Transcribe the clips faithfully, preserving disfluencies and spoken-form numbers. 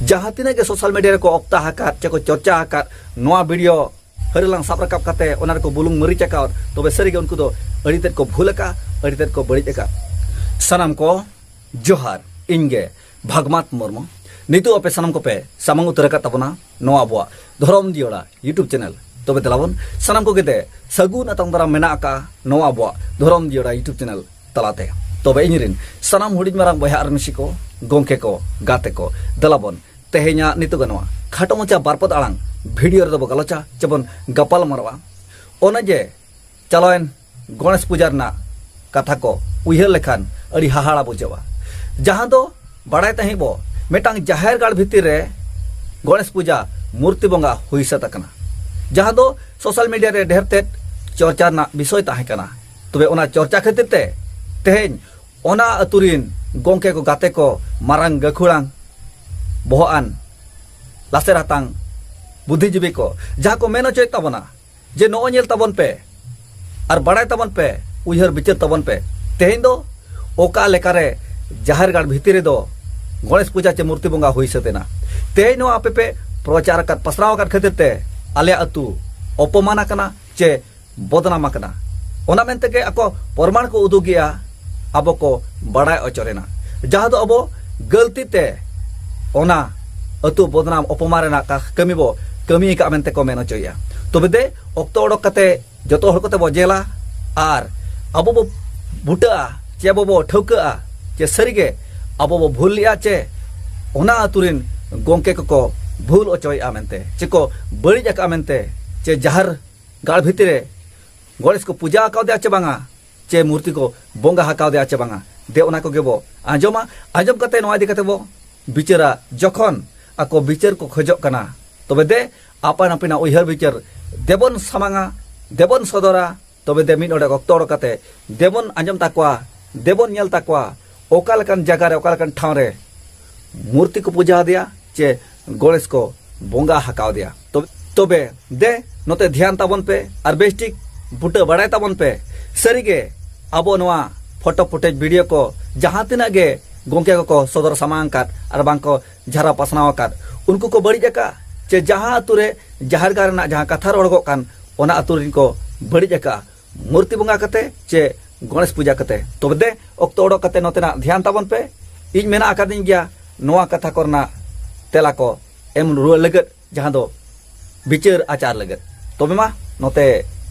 ᱡᱟᱦᱟᱸ ᱛᱤᱱᱟᱹᱜ ᱜᱮ ᱥᱳᱥᱟᱞ ᱢᱤᱰᱤᱭᱟ ᱨᱮᱠᱚ ᱚᱠᱛᱟ ᱟᱠᱟᱫ, ᱪᱮ ᱠᱚ ᱪᱚᱨᱪᱟ ᱟᱠᱟᱫ, ᱱᱚᱣᱟ ᱵᱷᱤᱰᱤᱭᱳ ᱦᱟᱹᱨᱤᱞᱟᱝ ᱥᱟᱵ ᱨᱟᱠᱟᱵ ᱠᱟᱛᱮ ᱚᱱᱟ ᱨᱮᱠᱚ ᱵᱩᱞᱩᱝ ᱢᱟᱹᱨᱤᱪ ᱟᱠᱟᱫ, ᱛᱚᱵᱮ ᱥᱟᱹᱨᱤᱜᱮ ᱩᱱᱠᱩ ᱫᱚ ᱟᱹᱰᱤ ᱛᱮᱫ ᱠᱚ ᱵᱷᱩᱞ ᱟᱠᱟᱫ, ᱟᱹᱰᱤ ᱛᱮᱫ ᱠᱚ ᱵᱟᱹᱲᱤᱡ ᱟᱠᱟᱫ᱾ ᱥᱟᱱᱟᱢ ᱠᱚ ᱡᱚᱦᱟᱨ, ᱤᱧ ᱜᱮ ᱵᱷᱟᱜᱽᱢᱟᱛ ᱢᱩᱨᱢᱩ᱾ ᱱᱤᱛᱚᱜ ᱟᱯᱮ ᱥᱟᱱᱟᱢ ᱠᱚᱯᱮ ᱥᱟᱢᱟᱝ ᱩᱛᱟᱹᱨ ᱟᱠᱟᱫ ᱛᱟᱵᱚᱱᱟ ᱱᱚᱣᱟ ᱟᱵᱚᱣᱟᱜ ᱫᱷᱚᱨᱚᱢ ᱫᱤᱭᱚᱲᱟ YouTube ᱪᱮᱱᱮᱞ᱾ ᱛᱚᱵᱮ ᱫᱮᱞᱟᱵᱚᱱ ᱥᱟᱱᱟᱢ ᱠᱚᱜᱮ ᱛᱮ ᱥᱟᱹᱜᱩᱱ ᱟᱛᱟᱝ ᱫᱟᱨᱟᱢ ᱢᱮᱱᱟᱜ ᱟᱠᱟᱫ ᱱᱚᱣᱟ ᱟᱵᱚᱣᱟᱜ ᱫᱷᱚᱨᱚᱢ ᱫᱤᱭᱚᱲᱟ YouTube ᱪᱮᱱᱮᱞ ᱛᱟᱞᱟᱛᱮ᱾ ᱛᱚᱵᱮ ᱤᱧ ᱨᱤᱱ ᱥᱟᱱᱟᱢ ᱦᱩᱰᱤᱧ ᱢᱟᱨᱟᱝ ᱵᱚᱭᱦᱟ ᱟᱨ ᱢᱤᱥᱤ ᱠᱚ, ᱜᱚᱢᱠᱮ ᱠᱚ, ᱜᱟᱛᱮ ᱠᱚ, ᱫᱮᱞᱟᱵᱚᱱ ᱛᱮᱦᱮᱧᱟᱜ ᱱᱤᱛᱚᱜ ᱱᱚᱣᱟ ᱠᱷᱟᱴᱚ ᱢᱟᱪᱷᱟ ᱵᱟᱨ ᱯᱚᱫ ᱟᱲᱟᱝ ᱵᱷᱤᱰᱤᱭᱳ ᱨᱮᱫᱚ ᱵᱚ ᱜᱟᱞᱚᱪᱟ, ᱪᱮᱵᱚᱱ ᱜᱟᱯᱟᱞ ᱢᱟᱨᱟᱣᱟ᱾ ᱚᱱᱮ ᱡᱮ ᱪᱟᱞᱟᱣᱮᱱ ᱜᱚᱬᱮᱥ ᱯᱩᱡᱟ ᱨᱮᱱᱟᱜ ᱠᱟᱛᱷᱟ ᱠᱚ ᱩᱭᱦᱟᱹᱨ ᱞᱮᱠᱷᱟᱱ ᱟᱹᱰᱤ ᱦᱟᱦᱟᱲᱟ ᱵᱩᱡᱷᱟᱹᱣᱟ᱾ ᱡᱟᱦᱟᱸ ᱫᱚ ᱵᱟᱲᱟᱭ ᱛᱟᱦᱮᱸ ᱵᱚ ᱢᱤᱫᱴᱟᱝ ᱡᱟᱦᱮᱨ ᱜᱟᱲ ᱵᱷᱤᱛᱤᱨ ᱨᱮ ᱜᱚᱬᱮᱥ ᱯᱩᱡᱟ ᱢᱩᱨᱛᱤ ᱵᱚᱸᱜᱟ ᱦᱩᱭ ᱥᱟᱹᱛ ᱟᱠᱟᱱᱟ, ᱡᱟᱦᱟᱸ ᱫᱚ ᱥᱳᱥᱟᱞ ᱢᱤᱰᱤᱭᱟ ᱨᱮ ᱰᱷᱮᱨ ᱛᱮᱫ ᱪᱚᱨᱪᱟ ᱨᱮᱱᱟᱜ ᱵᱤᱥᱚᱭ ᱛᱟᱦᱮᱸ ᱠᱟᱱᱟ᱾ ᱛᱚᱵᱮ ᱚᱱᱟ ᱪᱚᱨᱪᱟ ᱠᱷᱟᱹᱛᱤᱨ ᱛᱮ ᱛᱮᱦᱮᱧ ᱚᱱᱟ ᱟᱹᱛᱩ ᱨᱤᱱ ᱜᱚᱢᱠᱮ ᱠᱚ, ᱜᱟᱛᱮ ᱠᱚ, ᱢᱟᱨᱟᱝ ᱜᱟᱹᱠᱷᱩᱲᱟᱱ ᱵᱚᱦᱚᱜ ᱟᱱ ᱞᱟᱥᱮᱨ ᱦᱟᱛᱟᱝ ᱵᱩᱫᱽᱫᱷᱤᱡᱤᱵᱤ ᱠᱚ ᱡᱟᱦᱟᱸ ᱠᱚ ᱢᱮᱱ ᱦᱚᱪᱚᱭᱮᱫ ᱛᱟᱵᱚᱱᱟ ᱡᱮ ᱱᱚᱜᱼᱚᱭ ᱧᱮᱞ ᱛᱟᱵᱚᱱ ᱯᱮ ᱟᱨ ᱵᱟᱲᱟᱭ ᱛᱟᱵᱚᱱ ᱯᱮ, ᱩᱭᱦᱟᱹᱨ ᱵᱤᱪᱟᱹᱨ ᱛᱟᱵᱚᱱ ᱯᱮ, ᱛᱮᱦᱮᱧ ᱫᱚ ᱚᱠᱟ ᱞᱮᱠᱟᱨᱮ ᱡᱟᱦᱮᱨ ᱜᱟᱲ ᱵᱷᱤᱛᱤᱨ ᱨᱮᱫᱚ ᱜᱚᱬᱮᱥ ᱯᱩᱡᱟ ᱪᱮ ᱢᱩᱨᱛᱤ ᱵᱚᱸᱜᱟ ᱦᱩᱭ ᱥᱟᱹᱛ ᱮᱱᱟ᱾ ᱛᱮᱦᱮᱧ ᱱᱚᱣᱟ ᱟᱯᱮ ᱯᱮ ᱯᱨᱚᱪᱟᱨ ᱟᱠᱟᱫ, ᱯᱟᱥᱱᱟᱣ ᱟᱠᱟᱫ ᱠᱷᱟᱹᱛᱤᱨ ᱛᱮ ᱟᱞᱮᱭᱟᱜ ᱟᱹᱛᱩ ᱚᱯᱚᱢᱟᱱ ᱟᱠᱟᱱᱟ ᱪᱮ ᱵᱚᱫᱱᱟᱢ ᱟᱠᱟᱱᱟ᱾ ᱚᱱᱟ ᱢᱮᱱᱛᱮ ᱜᱮ ᱟᱠᱚ ᱯᱨᱚᱢᱟᱬ ᱠᱚ ᱩᱫᱩᱜᱮᱜᱼᱟ, ᱟᱵᱚ ᱠᱚ ᱵᱟᱲᱟᱭ ᱦᱚᱪᱚ ᱨᱮᱱᱟᱜ, ᱡᱟᱦᱟᱸ ᱫᱚ ᱟᱵᱚ ᱜᱟᱹᱞᱛᱤ ᱛᱮ ᱚᱱᱟ ᱟᱹᱛᱩ ᱵᱚᱫᱱᱟᱢ ᱚᱯᱚᱢᱟᱱ ᱨᱮᱱᱟᱜ ᱠᱟ-, ᱠᱟᱹᱢᱤ ᱵᱚ ᱠᱟᱹᱢᱤ ᱟᱠᱟᱫ ᱢᱮᱱᱛᱮ ᱠᱚ ᱢᱮᱱ ᱦᱚᱪᱚᱭᱮᱜᱼᱟ᱾ ᱛᱚᱵᱮ ᱫᱮ ᱚᱠᱛᱚ ᱚᱰᱚᱠ ᱠᱟᱛᱮ ᱡᱚᱛᱚ ᱦᱚᱲ ᱠᱚᱛᱮ ᱵᱚ ᱧᱮᱞᱟ ᱟᱨ ᱟᱵᱚ ᱵᱚ ᱵᱩᱴᱟᱹᱜᱼᱟ ᱪᱮ ᱟᱵᱚ ᱵᱚ ᱴᱷᱟᱹᱣᱠᱟᱹᱜᱼᱟ ᱪᱮ ᱥᱟᱹᱨᱤᱜᱮ ᱟᱵᱚ ᱵᱚ ᱵᱷᱩᱞ ᱞᱮᱜᱼᱟ ᱪᱮ ᱚᱱᱟ ᱟᱹᱛᱩ ᱨᱤᱱ ᱜᱚᱢᱠᱮ ᱠᱚᱠᱚ ᱵᱷᱩᱞ ᱚᱪᱚᱭᱮᱜᱼᱟ ᱢᱮᱱᱛᱮ ᱪᱮ ᱠᱚ ᱵᱟᱹᱲᱤᱡ ᱟᱠᱟᱫᱼᱟ ᱢᱮᱱᱛᱮ ᱪᱮ ᱡᱟᱦᱮᱨ ᱜᱟᱲ ᱵᱷᱤᱛᱤᱨ ᱨᱮ ᱜᱚᱬᱮᱥ ᱠᱚ ᱯᱩᱡᱟ ᱟᱠᱟᱣᱫᱮᱭᱟ ᱪᱮ ᱵᱟᱝᱟ, ᱪᱮ ᱢᱩᱨᱛᱤ ᱠᱚ ᱵᱚᱸᱜᱟ ᱟᱠᱟᱣᱫᱮᱭᱟ ᱪᱮ ᱵᱟᱝᱟ, ᱫᱮ ᱚᱱᱟ ᱠᱚᱜᱮ ᱵᱚ ᱟᱸᱡᱚᱢᱟ᱾ ᱟᱸᱡᱚᱢ ᱠᱟᱛᱮ ᱱᱚᱣᱟ ᱤᱫᱤ ᱠᱟᱛᱮ ᱵᱚ ᱵᱤᱪᱟᱹᱨᱟ᱾ ᱡᱚᱠᱷᱚᱱ ᱟᱠᱚ ᱵᱤᱪᱟᱹᱨ ᱠᱚ ᱠᱷᱚᱡᱚᱜ ᱠᱟᱱᱟ, ᱛᱚᱵᱮ ᱫᱮ ᱟᱯᱟᱱ ᱟᱹᱯᱤᱱᱟᱜ ᱩᱭᱦᱟᱹᱨ ᱵᱤᱪᱟᱹᱨ ᱫᱮᱵᱚᱱ ᱥᱟᱢᱟᱝᱟ, ᱫᱮᱵᱚᱱ ᱥᱚᱫᱚᱨᱟ᱾ ᱛᱚᱵᱮ ᱫᱮ ᱢᱤᱫ ᱚᱰᱮ ᱚᱠᱛᱚ ᱚᱰᱚᱠ ᱠᱟᱛᱮ ᱫᱮᱵᱚᱱ ᱟᱸᱡᱚᱢ ᱛᱟᱠᱚᱣᱟ, ᱫᱮᱵᱚᱱ ᱧᱮᱞ ᱛᱟᱠᱚᱣᱟ, ᱚᱠᱟ ᱞᱮᱠᱟᱱ ᱡᱟᱭᱜᱟ ᱨᱮ, ᱚᱠᱟ ᱞᱮᱠᱟᱱ ᱴᱷᱟᱶ ᱨᱮ ᱢᱩᱨᱛᱤ ᱠᱚ ᱯᱩᱡᱟ ᱟᱫᱮᱭᱟ ᱪᱮ ᱜᱚᱬᱮᱥ ᱠᱚ ᱵᱚᱸᱜᱟ ᱟᱠᱟᱣᱫᱮᱭᱟ᱾ ᱛᱚᱵᱮ, ᱛᱚᱵᱮ ᱫᱮ ᱱᱚᱛᱮ ᱫᱷᱮᱭᱟᱱ ᱛᱟᱵᱚᱱ ᱯᱮ ᱟᱨ ᱵᱮᱥᱴᱷᱤᱠ ᱵᱩᱴᱟᱹ ᱵᱟᱲᱟᱭ ᱛᱟᱵᱚᱱ ᱯᱮ᱾ ᱥᱟᱹᱨᱤᱜᱮ ᱟᱵᱚ ᱱᱚᱣᱟ ᱯᱷᱳᱴᱳ ᱯᱷᱩᱴᱮᱡᱽ ᱵᱷᱤᱰᱤᱭᱳ ᱠᱚ ᱡᱟᱦᱟᱸ ᱛᱤᱱᱟᱹᱜ ᱜᱮ ᱜᱚᱢᱠᱮ ᱠᱚᱠᱚ ᱥᱚᱫᱚᱨ ᱥᱟᱢᱟᱝ ᱟᱠᱟᱫ ᱟᱨ ᱵᱟᱝ ᱠᱚ ᱡᱷᱟᱨᱟᱣ ᱯᱟᱥᱱᱟᱣ ᱟᱠᱟᱫ, ᱩᱱᱠᱩ ᱠᱚ ᱵᱟᱹᱲᱤᱡ ᱟᱠᱟᱫᱼᱟ᱾ ᱪᱮ ᱡᱟᱦᱟᱸ ᱟᱹᱛᱩ ᱨᱮ ᱡᱟᱦᱮᱨ ᱜᱟᱲ ᱨᱮᱱᱟᱜ ᱡᱟᱦᱟᱸ ᱠᱟᱛᱷᱟ ᱨᱚᱲᱚᱜᱚᱜ ᱠᱟᱱ, ᱚᱱᱟ ᱟᱹᱛᱩ ᱨᱮᱱ ᱠᱚ ᱵᱟᱹᱲᱤᱡ ᱟᱠᱟᱫᱼᱟ, ᱢᱩᱨᱛᱤ ᱵᱚᱸᱜᱟ ᱠᱟᱛᱮ ᱪᱮ ᱜᱚᱬᱮᱥ ᱯᱩᱡᱟ ᱠᱟᱛᱮ᱾ ᱛᱚᱵᱮ ᱫᱮ, ᱚᱠᱛᱚ ᱚᱰᱚᱠ ᱠᱟᱛᱮ ᱱᱚᱛᱮᱱᱟᱜ ᱫᱷᱮᱭᱟᱱ ᱛᱟᱵᱚᱱ ᱯᱮ᱾ ᱤᱧ ᱢᱮᱱᱟᱜ ᱟᱠᱟᱫᱤᱧ ᱜᱮᱭᱟ ᱱᱚᱣᱟ ᱠᱟᱛᱷᱟ ᱠᱚᱨᱮᱱᱟᱜ ᱛᱮᱞᱟ ᱠᱚ ᱮᱢ ᱨᱩᱣᱟᱹᱲ ᱞᱟᱹᱜᱤᱫ, ᱡᱟᱦᱟᱸ ᱫᱚ ᱵᱤᱪᱟᱹᱨ ᱟᱪᱟᱨ ᱞᱟᱹᱜᱤᱫ᱾ ᱛᱚᱵᱮ ᱢᱟ, ᱱᱚᱛᱮ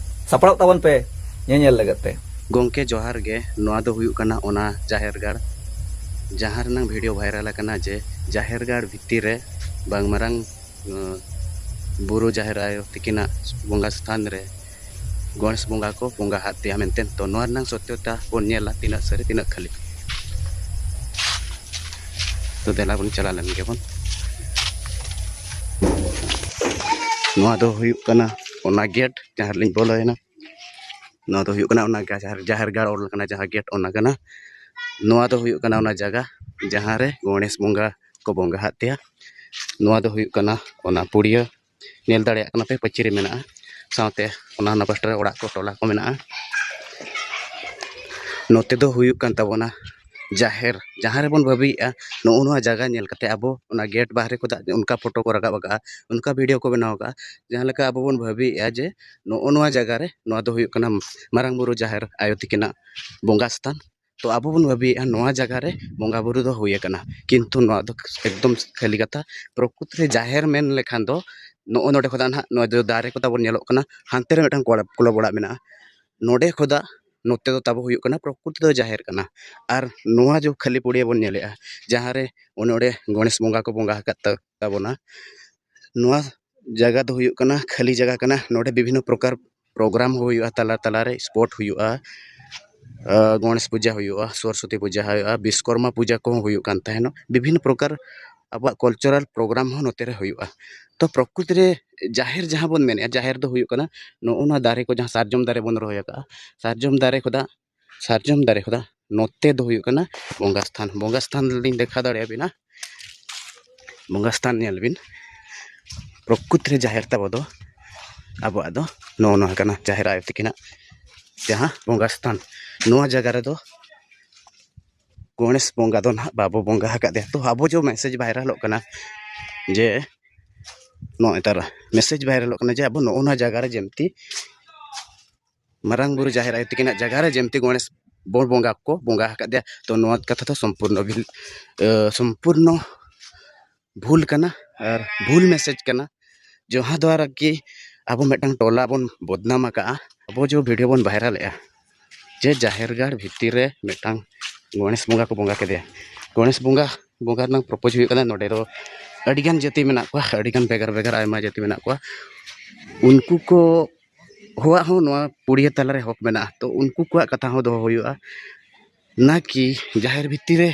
ᱥᱟᱯᱲᱟᱣ ᱛᱟᱵᱚᱱ ᱯᱮ ᱧᱮᱧᱮᱞ ᱞᱟᱹᱜᱤᱫ ᱛᱮ᱾ ᱜᱚᱢᱠᱮ, ᱡᱚᱦᱟᱨ ᱜᱮ᱾ ᱱᱚᱣᱟ ᱫᱚ ᱦᱩᱭᱩᱜ ᱠᱟᱱᱟ ᱚᱱᱟ ᱡᱟᱦᱮᱨ ᱜᱟᱲ, ᱡᱟᱦᱟᱸ ᱨᱮᱱᱟᱝ ᱵᱷᱤᱰᱤᱭᱳ ᱵᱷᱟᱭᱨᱟᱞ ᱟᱠᱟᱱᱟ ᱡᱮ ᱡᱟᱦᱮᱨ ᱜᱟᱲ ᱵᱷᱤᱛᱤᱨ ᱨᱮ ᱵᱟᱝ ᱢᱟᱨᱟᱝ, ᱟᱸ, ᱵᱩᱨᱩ ᱡᱟᱦᱮᱨ ᱟᱭᱳ ᱛᱤᱠᱤᱱᱟᱜ ᱵᱚᱸᱜᱟ ᱥᱛᱷᱟᱱ ᱨᱮ ᱜᱚᱬᱮᱥ ᱵᱚᱸᱜᱟ ᱠᱚ ᱵᱚᱸᱜᱟ ᱦᱟᱫ ᱛᱮᱭᱟ ᱢᱮᱱᱛᱮ᱾ ᱛᱚ, ᱱᱚᱣᱟ ᱨᱮᱱᱟᱝ ᱥᱚᱛᱭᱚᱛᱟ ᱵᱚᱱ ᱧᱮᱞᱟ, ᱛᱤᱱᱟᱹᱜ ᱥᱟᱹᱨᱤ, ᱛᱤᱱᱟᱹᱜ ᱠᱷᱟᱹᱞᱤ᱾ ᱛᱚ, ᱫᱮᱞᱟ ᱵᱚᱱ ᱪᱟᱞᱟᱣ ᱞᱮᱱ ᱜᱮᱵᱚᱱ᱾ ᱱᱚᱣᱟ ᱫᱚ ᱦᱩᱭᱩᱜ ᱠᱟᱱᱟ ᱚᱱᱟ ᱜᱮᱴ, ᱡᱟᱦᱟᱸ ᱨᱮᱞᱤᱧ ᱵᱚᱞᱚᱭᱮᱱᱟ᱾ ᱱᱚᱣᱟ ᱫᱚ ᱦᱩᱭᱩᱜ ᱠᱟᱱᱟ ᱚᱱᱟ ᱡᱟᱦᱮᱨ, ᱡᱟᱦᱮᱨ ᱜᱟᱲ ᱚᱞ ᱟᱠᱟᱱᱟ, ᱡᱟᱦᱟᱸ ᱜᱮᱴ, ᱚᱱᱟ ᱠᱟᱱᱟ᱾ ᱱᱚᱣᱟ ᱫᱚ ᱦᱩᱭᱩᱜ ᱠᱟᱱᱟ ᱚᱱᱟ ᱡᱟᱭᱜᱟ, ᱡᱟᱦᱟᱸ ᱨᱮ ᱜᱚᱬᱮᱥ ᱵᱚᱸᱜᱟ ᱠᱚ ᱵᱚᱸᱜᱟ ᱦᱟᱫ ᱛᱮᱭᱟ᱾ ᱱᱚᱣᱟ ᱫᱚ ᱦᱩᱭᱩᱜ ᱠᱟᱱᱟ ᱚᱱᱟ ᱯᱩᱲᱤᱭᱟᱹ, ᱧᱮᱞ ᱫᱟᱲᱮᱭᱟᱜ ᱠᱟᱱᱟ ᱯᱮ, ᱯᱟᱹᱪᱤᱨᱤ ᱢᱮᱱᱟᱜᱼᱟ᱾ ᱥᱟᱶᱛᱮ ᱚᱱᱟ, ᱚᱱᱟ ᱯᱟᱥᱴᱟ ᱨᱮ ᱚᱲᱟᱜ ᱠᱚ, ᱴᱚᱞᱟ ᱠᱚ ᱢᱮᱱᱟᱜᱼᱟ᱾ ᱱᱚᱛᱮ ᱫᱚ ᱦᱩᱭᱩᱜ ᱠᱟᱱ ᱛᱟᱵᱚᱱᱟ ᱡᱟᱦᱮᱨ, ᱡᱟᱦᱟᱸ ᱨᱮᱵᱚᱱ ᱵᱷᱟᱹᱵᱤᱭᱮᱫᱼᱟ᱾ ᱱᱚᱜᱼᱚ ᱱᱚᱣᱟ ᱡᱟᱭᱜᱟ ᱧᱮᱞ ᱠᱟᱛᱮ ᱟᱵᱚ ᱚᱱᱟ ᱜᱮᱴ ᱵᱟᱦᱨᱮ ᱠᱷᱚᱱᱟᱜ ᱚᱱᱠᱟ ᱯᱷᱳᱴᱳ ᱠᱚ ᱨᱟᱠᱟᱵ ᱟᱠᱟᱫᱼᱟ, ᱚᱱᱠᱟ ᱵᱷᱤᱰᱤᱭᱳ ᱠᱚ ᱵᱮᱱᱟᱣ ᱟᱠᱟᱫᱼᱟ᱾ ᱡᱟᱦᱟᱸ ᱞᱮᱠᱟ ᱟᱵᱚ ᱵᱚᱱ ᱵᱷᱟᱹᱵᱤᱭᱮᱫᱼᱟ ᱡᱮ ᱱᱚᱜᱼᱚ ᱱᱚᱣᱟ ᱡᱟᱭᱜᱟ ᱨᱮ, ᱱᱚᱣᱟ ᱫᱚ ᱦᱩᱭᱩᱜ ᱠᱟᱱᱟ ᱢᱟᱨᱟᱝ ᱵᱩᱨᱩ ᱡᱟᱦᱮᱨ ᱟᱭᱳ ᱛᱤᱠᱤᱱᱟᱜ ᱵᱚᱸᱜᱟ ᱥᱛᱷᱟᱱ᱾ ᱛᱚ ᱟᱵᱚ ᱵᱚᱱ ᱵᱷᱟᱹᱵᱤᱭᱮᱫᱼᱟ ᱱᱚᱣᱟ ᱡᱟᱭᱜᱟ ᱨᱮ ᱵᱚᱸᱜᱟ ᱵᱩᱨᱩ ᱫᱚ ᱦᱩᱭ ᱟᱠᱟᱱᱟ, ᱠᱤᱱᱛᱩ ᱱᱚᱣᱟ ᱫᱚ ᱮᱠᱫᱚᱢ ᱠᱷᱟᱹᱞᱤ ᱠᱟᱛᱷᱟ᱾ ᱯᱨᱚᱠᱨᱤᱛ ᱨᱮ ᱡᱟᱦᱮᱨ ᱢᱮᱱ ᱞᱮᱠᱷᱟᱱ ᱫᱚ ᱱᱚᱜᱼᱚ ᱱᱚᱰᱮ ᱠᱷᱚᱱᱟᱜ ᱱᱟᱦᱟᱜ, ᱱᱚᱣᱟ ᱫᱚ ᱫᱟᱨᱮ ᱠᱚ ᱛᱟᱵᱚᱱ ᱧᱮᱞᱚᱜ ᱠᱟᱱᱟ, ᱦᱟᱱᱛᱮ ᱨᱮ ᱢᱤᱫᱴᱟᱝ ᱠᱚᱲᱟ, ᱠᱞᱟᱵᱽ ᱚᱲᱟᱜ ᱢᱮᱱᱟᱜᱼᱟ, ᱱᱚᱰᱮ ᱠᱷᱚᱱᱟᱜ ᱱᱚᱛᱮ ᱫᱚ ᱛᱟᱵᱚ ᱦᱩᱭᱩᱜ ᱠᱟᱱᱟ ᱯᱨᱚᱠᱨᱤᱛ ᱫᱚ ᱡᱟᱦᱮᱨ ᱠᱟᱱᱟ᱾ ᱟᱨ ᱱᱚᱣᱟ ᱡᱚ ᱠᱷᱟᱹᱞᱤ ᱯᱩᱲᱤᱭᱟᱹ ᱵᱚᱱ ᱧᱮᱞᱮᱜᱼᱟ, ᱡᱟᱦᱟᱸ ᱨᱮ ᱚᱱᱮ ᱚᱸᱰᱮ ᱜᱚᱬᱮᱥ ᱵᱚᱸᱜᱟ ᱠᱚ ᱵᱚᱸᱜᱟ ᱟᱠᱟᱫ ᱛᱟ-, ᱛᱟᱵᱚᱱᱟ, ᱱᱚᱣᱟ ᱡᱟᱭᱜᱟ ᱫᱚ ᱦᱩᱭᱩᱜ ᱠᱟᱱᱟ ᱠᱷᱟᱹᱞᱤ ᱡᱟᱭᱜᱟ ᱠᱟᱱᱟ᱾ ᱱᱚᱰᱮ ᱵᱤᱵᱷᱤᱱᱱᱚ ᱯᱨᱚᱠᱟᱨ ᱯᱨᱳᱜᱨᱟᱢ ᱦᱚᱸ ᱦᱩᱭᱩᱜᱼᱟ, ᱛᱟᱞᱟ ᱛᱟᱞᱟᱨᱮ ᱥᱯᱳᱨᱴ ᱦᱩᱭᱩᱜᱼᱟ, ᱟᱨ ᱜᱚᱬᱮᱥ ᱯᱩᱡᱟᱹ ᱦᱩᱭᱩᱜᱼᱟ, ᱥᱚᱨᱚᱥᱚᱛᱤ ᱯᱩᱡᱟᱹ ᱦᱩᱭᱩᱜᱼᱟ, ᱵᱤᱥᱠᱚᱨᱢᱟ ᱯᱩᱡᱟᱹ ᱠᱚᱦᱚᱸ ᱦᱩᱭᱩᱜ ᱠᱟᱱ ᱛᱟᱦᱮᱱᱚᱜ᱾ ᱵᱤᱵᱷᱤᱱᱱᱚ ᱯᱨᱚᱠᱟᱨ ᱟᱵᱚᱣᱟᱜ ᱠᱟᱞᱪᱟᱨᱟᱞ ᱯᱨᱳᱜᱨᱟᱢ ᱦᱚᱸ ᱱᱚᱛᱮ ᱨᱮ ᱦᱩᱭᱩᱜᱼᱟ᱾ ᱛᱚ ᱯᱨᱚᱠᱨᱤᱛᱤ ᱨᱮ ᱡᱟᱦᱮᱨ ᱡᱟᱦᱟᱸ ᱵᱚᱱ ᱢᱮᱱᱮᱫᱼᱟ, ᱡᱟᱦᱮᱨ ᱫᱚ ᱦᱩᱭᱩᱜ ᱠᱟᱱᱟ ᱱᱚᱜᱼᱚ ᱱᱚᱣᱟ ᱫᱟᱨᱮ ᱠᱚ, ᱡᱟᱦᱟᱸ ᱥᱟᱨᱡᱚᱢ ᱫᱟᱨᱮ ᱵᱚᱱ ᱨᱚᱦᱚᱭ ᱟᱠᱟᱫᱼᱟ, ᱥᱟᱨᱡᱚᱢ ᱫᱟᱨᱮ ᱠᱷᱚᱱᱟᱜ, ᱥᱟᱨᱡᱚᱢ ᱫᱟᱨᱮ ᱠᱷᱚᱱᱟᱜ ᱱᱚᱛᱮ ᱫᱚ ᱦᱩᱭᱩᱜ ᱠᱟᱱᱟ ᱵᱚᱸᱜᱟ ᱥᱛᱷᱟᱱ᱾ ᱵᱚᱸᱜᱟ ᱥᱛᱷᱟᱱ ᱞᱤᱧ ᱫᱮᱠᱷᱟᱣ ᱫᱟᱲᱮᱭᱟᱵᱤᱱᱟ᱾ ᱵᱚᱸᱜᱟ ᱥᱛᱷᱟᱱ ᱧᱮᱞ ᱵᱤᱱ, ᱯᱨᱚᱠᱨᱤᱛ ᱨᱮ ᱡᱟᱦᱮᱨ ᱛᱟᱵᱚ ᱫᱚ, ᱟᱵᱚᱣᱟᱜ ᱫᱚ ᱱᱚᱜᱼᱚ ᱱᱚᱣᱟ ᱠᱟᱱᱟ, ᱡᱟᱦᱮᱨ ᱟᱭᱳ ᱛᱤᱠᱤᱱᱟᱜ ᱡᱟᱦᱟᱸ ᱵᱚᱸᱜᱟ ᱥᱛᱷᱟᱱ᱾ ᱱᱚᱣᱟ ᱡᱟᱭᱜᱟ ᱨᱮᱫᱚ ᱜᱚᱬᱮᱥ ᱵᱚᱸᱜᱟ ᱫᱚ ᱱᱟᱦᱟᱜ ᱵᱟᱵᱚ ᱵᱚᱸᱜᱟ ᱟᱠᱟᱫᱮᱭᱟ᱾ ᱛᱚ ᱟᱵᱚ ᱡᱮ ᱢᱮᱥᱮᱡᱽ ᱵᱷᱟᱭᱨᱟᱞᱚᱜ ᱠᱟᱱᱟ, ᱡᱮ ᱱᱚᱜᱼᱚᱭ ᱛᱟᱨᱟ ᱢᱮᱥᱮᱡᱽ ᱵᱷᱟᱭᱨᱟᱞᱚᱜ ᱠᱟᱱᱟ ᱡᱮ ᱟᱵᱚ ᱱᱚᱜᱼᱚ ᱱᱚᱣᱟ ᱡᱟᱭᱜᱟ ᱨᱮ ᱡᱮᱢᱛᱤ ᱢᱟᱨᱟᱝ ᱵᱩᱨᱩ ᱡᱟᱦᱮᱨ ᱟᱭᱳ ᱛᱤᱠᱤᱱᱟᱜ ᱡᱟᱭᱜᱟ ᱨᱮ ᱡᱮᱢᱛᱤ ᱜᱚᱬᱮᱥ ᱵᱚᱱ ᱵᱚᱸᱜᱟ ᱠᱚ ᱵᱚᱸᱜᱟ ᱟᱠᱟᱫᱮᱭᱟ᱾ ᱛᱚ ᱱᱚᱣᱟ ᱠᱟᱛᱷᱟ ᱫᱚ ᱥᱚᱢᱯᱩᱨᱱᱚ ᱵᱷᱤᱞ-, ᱮ, ᱥᱚᱢᱯᱩᱨᱱᱚ ᱵᱷᱩᱞ ᱠᱟᱱᱟ ᱟᱨ ᱵᱷᱩᱞ ᱢᱮᱥᱮᱡᱽ ᱠᱟᱱᱟ, ᱡᱟᱦᱟᱸ ᱫᱣᱟᱨᱟ ᱠᱤ ᱟᱵᱚ ᱢᱤᱫᱴᱟᱝ ᱴᱚᱞᱟ ᱵᱚᱱ ᱵᱚᱫᱱᱟᱢ ᱟᱠᱟᱜᱼᱟ᱾ ᱟᱵᱚ ᱡᱮ ᱵᱷᱤᱰᱤᱭᱳ ᱵᱚᱱ ᱵᱷᱟᱭᱨᱟᱞᱮᱜᱼᱟ ᱡᱮ ᱡᱟᱦᱮᱨ ᱜᱟᱲ ᱵᱷᱤᱛᱤᱨ ᱨᱮ ᱢᱤᱫᱴᱟᱝ ᱜᱚᱬᱮᱥ ᱵᱚᱸᱜᱟ ᱠᱚ ᱵᱚᱸᱜᱟ ᱠᱮᱫᱮᱭᱟ᱾ ᱜᱚᱬᱮᱥ ᱵᱚᱸᱜᱟ, ᱵᱚᱸᱜᱟ ᱨᱮᱱᱟᱜ ᱯᱨᱚᱯᱳᱡᱽ ᱦᱩᱭᱩᱜ ᱠᱟᱱᱟ, ᱱᱚᱰᱮ ᱫᱚ ᱟᱹᱰᱤᱜᱟᱱ ᱡᱟᱹᱛᱤ ᱢᱮᱱᱟᱜ ᱠᱚᱣᱟ, ᱟᱹᱰᱤᱜᱟᱱ ᱵᱷᱮᱜᱟᱨ ᱵᱷᱮᱜᱟᱨ ᱟᱭᱢᱟ ᱡᱟᱹᱛᱤ ᱢᱮᱱᱟᱜ ᱠᱚᱣᱟ᱾ ᱩᱱᱠᱩ ᱠᱚ ᱦᱚᱸᱣᱟᱜ ᱦᱚᱸ ᱱᱚᱣᱟ ᱯᱩᱲᱤᱭᱟᱹ ᱛᱟᱞᱟᱨᱮ ᱦᱚᱠ ᱢᱮᱱᱟᱜᱼᱟ᱾ ᱛᱚ ᱩᱱᱠᱩ ᱠᱚᱣᱟᱜ ᱠᱟᱛᱷᱟ ᱦᱚᱸ ᱫᱚᱦᱚ ᱦᱩᱭᱩᱜᱼᱟ, ᱱᱟ ᱠᱤ ᱡᱟᱦᱮᱨ ᱵᱷᱤᱛᱤᱨ ᱨᱮ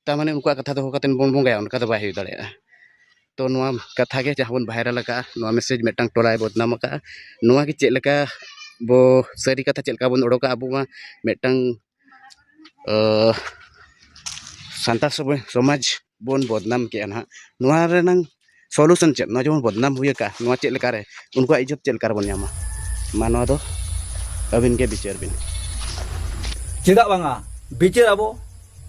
ᱛᱟᱨ ᱢᱟᱱᱮ ᱩᱱᱠᱩᱣᱟᱜ ᱠᱟᱛᱷᱟ ᱫᱚᱦᱚ ᱠᱟᱛᱮ ᱵᱚᱱ ᱵᱚᱸᱜᱟᱭᱟ, ᱚᱱᱠᱟ ᱫᱚ ᱵᱟᱭ ᱦᱩᱭ ᱫᱟᱲᱮᱭᱟᱜᱼᱟ᱾ ᱛᱚ ᱱᱚᱣᱟ ᱠᱟᱛᱷᱟ ᱜᱮ ᱡᱟᱦᱟᱸ ᱵᱚᱱ ᱵᱷᱟᱭᱨᱟᱞ ᱟᱠᱟᱫᱼᱟ, ᱱᱚᱣᱟ ᱢᱮᱥᱮᱡᱽ ᱢᱤᱫᱴᱟᱝ ᱴᱚᱞᱟᱭ ᱵᱚᱫᱱᱟᱢ ᱟᱠᱟᱫᱼᱟ᱾ ᱱᱚᱣᱟ ᱜᱮ ᱪᱮᱫ ᱞᱮᱠᱟ ᱵᱚ ᱥᱟᱹᱨᱤ ᱠᱟᱛᱷᱟ ᱪᱮᱫ ᱞᱮᱠᱟ ᱵᱚᱱ ᱚᱰᱚᱠᱟ? ᱟᱵᱚ ᱢᱟ ᱢᱤᱫᱴᱟᱝ, ᱟᱹ, ᱥᱟᱱᱛᱟᱲ ᱥᱚᱢᱟᱡᱽ ᱵᱚᱱ ᱵᱚᱫᱱᱟᱢ ᱠᱮᱜᱼᱟ ᱱᱟᱦᱟᱜ᱾ ᱱᱚᱣᱟ ᱨᱮᱱᱟᱝ ᱥᱚᱞᱩᱥᱚᱱ ᱪᱮᱫ? ᱱᱚᱣᱟ ᱡᱮᱢᱚᱱ ᱵᱚᱫᱱᱟᱢ ᱦᱩᱭ ᱟᱠᱟᱫᱼᱟ, ᱱᱚᱣᱟ ᱪᱮᱫ ᱞᱮᱠᱟᱨᱮ, ᱩᱱᱠᱩᱣᱟᱜ ᱤᱡᱽᱡᱚᱛ ᱪᱮᱫ ᱞᱮᱠᱟ ᱨᱮᱵᱚᱱ ᱧᱟᱢᱟ? ᱢᱟ ᱱᱚᱣᱟ ᱫᱚ ᱟᱹᱵᱤᱱ ᱜᱮ ᱵᱤᱪᱟᱹᱨ ᱵᱤᱱ᱾ ᱪᱮᱫᱟᱜ ᱵᱟᱝᱟ? ᱵᱤᱪᱟᱹᱨ ᱟᱵᱚ,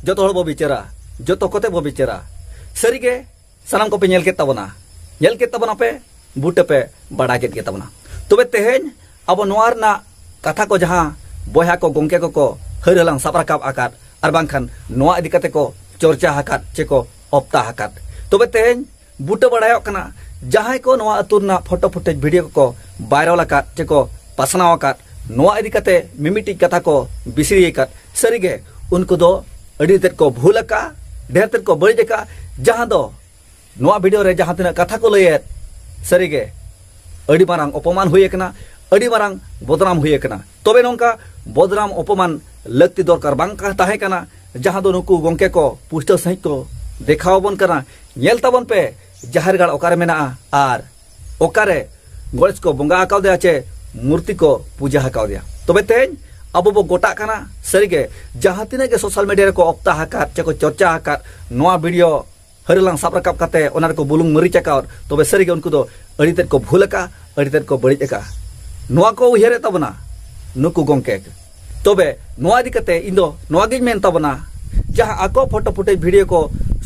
ᱡᱚᱛᱚ ᱦᱚᱲ ᱵᱚ ᱵᱤᱪᱟᱹᱨᱟ, ᱡᱚᱛᱚ ᱠᱚᱛᱮ ᱵᱚ ᱵᱤᱪᱟᱹᱨᱟ᱾ ᱥᱟᱹᱨᱤᱜᱮ ᱥᱟᱱᱟᱢ ᱠᱚᱯᱮ ᱧᱮᱞ ᱠᱮᱫ ᱛᱟᱵᱚᱱᱟ, ᱧᱮᱞ ᱠᱮᱫ ᱛᱟᱵᱚᱱᱟᱯᱮ, ᱵᱩᱴᱟᱹ ᱯᱮ ᱵᱟᱲᱟᱭ ᱠᱮᱫ ᱜᱮ ᱛᱟᱵᱚᱱᱟ᱾ ᱛᱚᱵᱮ ᱛᱮᱦᱮᱧ ᱟᱵᱚ ᱱᱚᱣᱟ ᱨᱮᱱᱟᱜ ᱠᱟᱛᱷᱟ ᱠᱚ ᱡᱟᱦᱟᱸ ᱵᱚᱭᱦᱟ ᱠᱚ, ᱜᱚᱢᱠᱮ ᱠᱚᱠᱚ ᱦᱟᱹᱨ ᱦᱟᱞᱟᱝ ᱥᱟᱵ ᱨᱟᱠᱟᱵ ᱟᱠᱟᱫ, ᱟᱨ ᱵᱟᱝᱠᱷᱟᱱ ᱱᱚᱣᱟ ᱤᱫᱤ ᱠᱟᱛᱮ ᱠᱚ ᱪᱚᱨᱪᱟ ᱟᱠᱟᱫ ᱪᱮ ᱠᱚ ᱚᱯᱛᱟ ᱟᱠᱟᱫ, ᱛᱚᱵᱮ ᱛᱮᱦᱮᱧ ᱵᱩᱴᱟᱹ ᱵᱟᱲᱟᱭᱚᱜ ᱠᱟᱱᱟ, ᱡᱟᱦᱟᱸᱭ ᱠᱚ ᱱᱚᱣᱟ ᱟᱹᱛᱩ ᱨᱮᱱᱟᱜ ᱯᱷᱳᱴᱳ ᱯᱷᱩᱴᱮᱡᱽ ᱵᱷᱤᱰᱤᱭᱳ ᱠᱚᱠᱚ ᱵᱷᱟᱭᱨᱟᱞ ᱟᱠᱟᱫ ᱪᱮ ᱠᱚ ᱯᱟᱥᱱᱟᱣ ᱟᱠᱟᱫ, ᱱᱚᱣᱟ ᱤᱫᱤ ᱠᱟᱛᱮ ᱢᱤᱢᱤᱫᱴᱤᱡ ᱠᱟᱛᱷᱟ ᱠᱚ ᱵᱤᱥᱲᱤ ᱟᱠᱟᱫ, ᱥᱟᱹᱨᱤᱜᱮ ᱩᱱᱠᱩ ᱫᱚ ᱟᱹᱰᱤ ᱛᱮᱫ ᱠᱚ ᱵᱷᱩᱞ ᱟᱠᱟᱫᱼᱟ, ᱰᱷᱮᱨ ᱛᱮᱫ ᱠᱚ ᱵᱟᱹᱲᱤᱡ ᱟᱠᱟᱫᱼᱟ᱾ ᱡᱟᱦᱟᱸ ᱫᱚ ᱱᱚᱣᱟ ᱵᱷᱤᱰᱤᱭᱳ ᱨᱮ ᱡᱟᱦᱟᱸ ᱛᱤᱱᱟᱹᱜ ᱠᱟᱛᱷᱟ ᱠᱚ ᱞᱟᱹᱭᱮᱫ, ᱥᱟᱹᱨᱤᱜᱮ ᱟᱹᱰᱤ ᱢᱟᱨᱟᱝ ᱚᱯᱚᱢᱟᱱ ᱦᱩᱭ ᱟᱠᱟᱱᱟ, ᱟᱹᱰᱤ ᱢᱟᱨᱟᱝ ᱵᱚᱫᱱᱟᱢ ᱦᱩᱭ ᱟᱠᱟᱱᱟ᱾ ᱛᱚᱵᱮ ᱱᱚᱝᱠᱟ ᱵᱚᱫᱱᱟᱢ ᱚᱯᱚᱢᱟᱱ ᱞᱟᱹᱠᱛᱤ ᱫᱚᱨᱠᱟᱨ ᱵᱟᱝ ᱠᱟ-, ᱛᱟᱦᱮᱸ ᱠᱟᱱᱟ, ᱡᱟᱦᱟᱸ ᱫᱚ ᱱᱩᱠᱩ ᱜᱚᱢᱠᱮ ᱠᱚ ᱯᱩᱥᱴᱟᱹᱣ ᱥᱟᱺᱦᱤᱡ ᱠᱚ ᱫᱮᱠᱷᱟᱣ ᱟᱵᱚᱱ ᱠᱟᱱᱟ᱾ ᱧᱮᱞ ᱛᱟᱵᱚᱱ ᱯᱮ, ᱡᱟᱦᱮᱨ ᱜᱟᱲ ᱚᱠᱟᱨᱮ ᱢᱮᱱᱟᱜᱼᱟ ᱟᱨ ᱚᱠᱟᱨᱮ ᱜᱚᱬᱮᱥ ᱠᱚ ᱵᱚᱸᱜᱟ ᱟᱠᱟᱣᱫᱮᱭᱟ ᱪᱮ ᱢᱩᱨᱛᱤ ᱠᱚ ᱯᱩᱡᱟᱹ ᱟᱠᱟᱣᱫᱮᱭᱟ᱾ ᱛᱚᱵᱮ ᱛᱮᱦᱮᱧ ᱟᱵᱚ ᱵᱚ ᱜᱚᱴᱟᱜ ᱠᱟᱱᱟ, ᱥᱟᱹᱨᱤᱜᱮ ᱡᱟᱦᱟᱸ ᱛᱤᱱᱟᱹᱜ ᱜᱮ ᱥᱳᱥᱟᱞ ᱢᱤᱰᱤᱭᱟ ᱨᱮᱠᱚ ᱚᱯᱛᱟ ᱟᱠᱟᱫ ᱪᱮ ᱠᱚ ᱪᱚᱨᱪᱟ ᱟᱠᱟᱫ, ᱱᱚᱣᱟ ᱵᱷᱤᱰᱤᱭᱳ ᱦᱟᱹᱨᱤᱞᱟᱝ ᱥᱟᱵ ᱨᱟᱠᱟᱵ ᱠᱟᱛᱮ ᱚᱱᱟ ᱨᱮᱠᱚ ᱵᱩᱞᱩᱝ ᱢᱟᱹᱨᱤᱪ ᱟᱠᱟᱣᱟᱫ, ᱛᱚᱵᱮ ᱥᱟᱹᱨᱤᱜᱮ ᱩᱱᱠᱩ ᱫᱚ ᱟᱹᱰᱤ ᱛᱮᱫ ᱠᱚ ᱵᱷᱩᱞ ᱟᱠᱟᱫᱼᱟ, ᱟᱹᱰᱤ ᱛᱮᱫ ᱠᱚ ᱵᱟᱹᱲᱤᱡ ᱟᱠᱟᱫᱼᱟ᱾ ᱱᱚᱣᱟ ᱠᱚ ᱩᱭᱦᱟᱹᱨᱮᱫ ᱛᱟᱵᱚᱱᱟ ᱱᱩᱠᱩ ᱜᱚᱢᱠᱮ᱾ ᱛᱚᱵᱮ ᱱᱚᱣᱟ ᱤᱫᱤ ᱠᱟᱛᱮ ᱤᱧ ᱫᱚ ᱱᱚᱣᱟ ᱜᱤᱧ ᱢᱮᱱ ᱛᱟᱵᱚᱱᱟ, ᱡᱟᱦᱟᱸ ᱟᱠᱚ ᱯᱷᱳᱴᱳ ᱯᱷᱩᱴᱮᱡᱽ ᱵᱷᱤᱰᱤᱭᱳ ᱠᱚ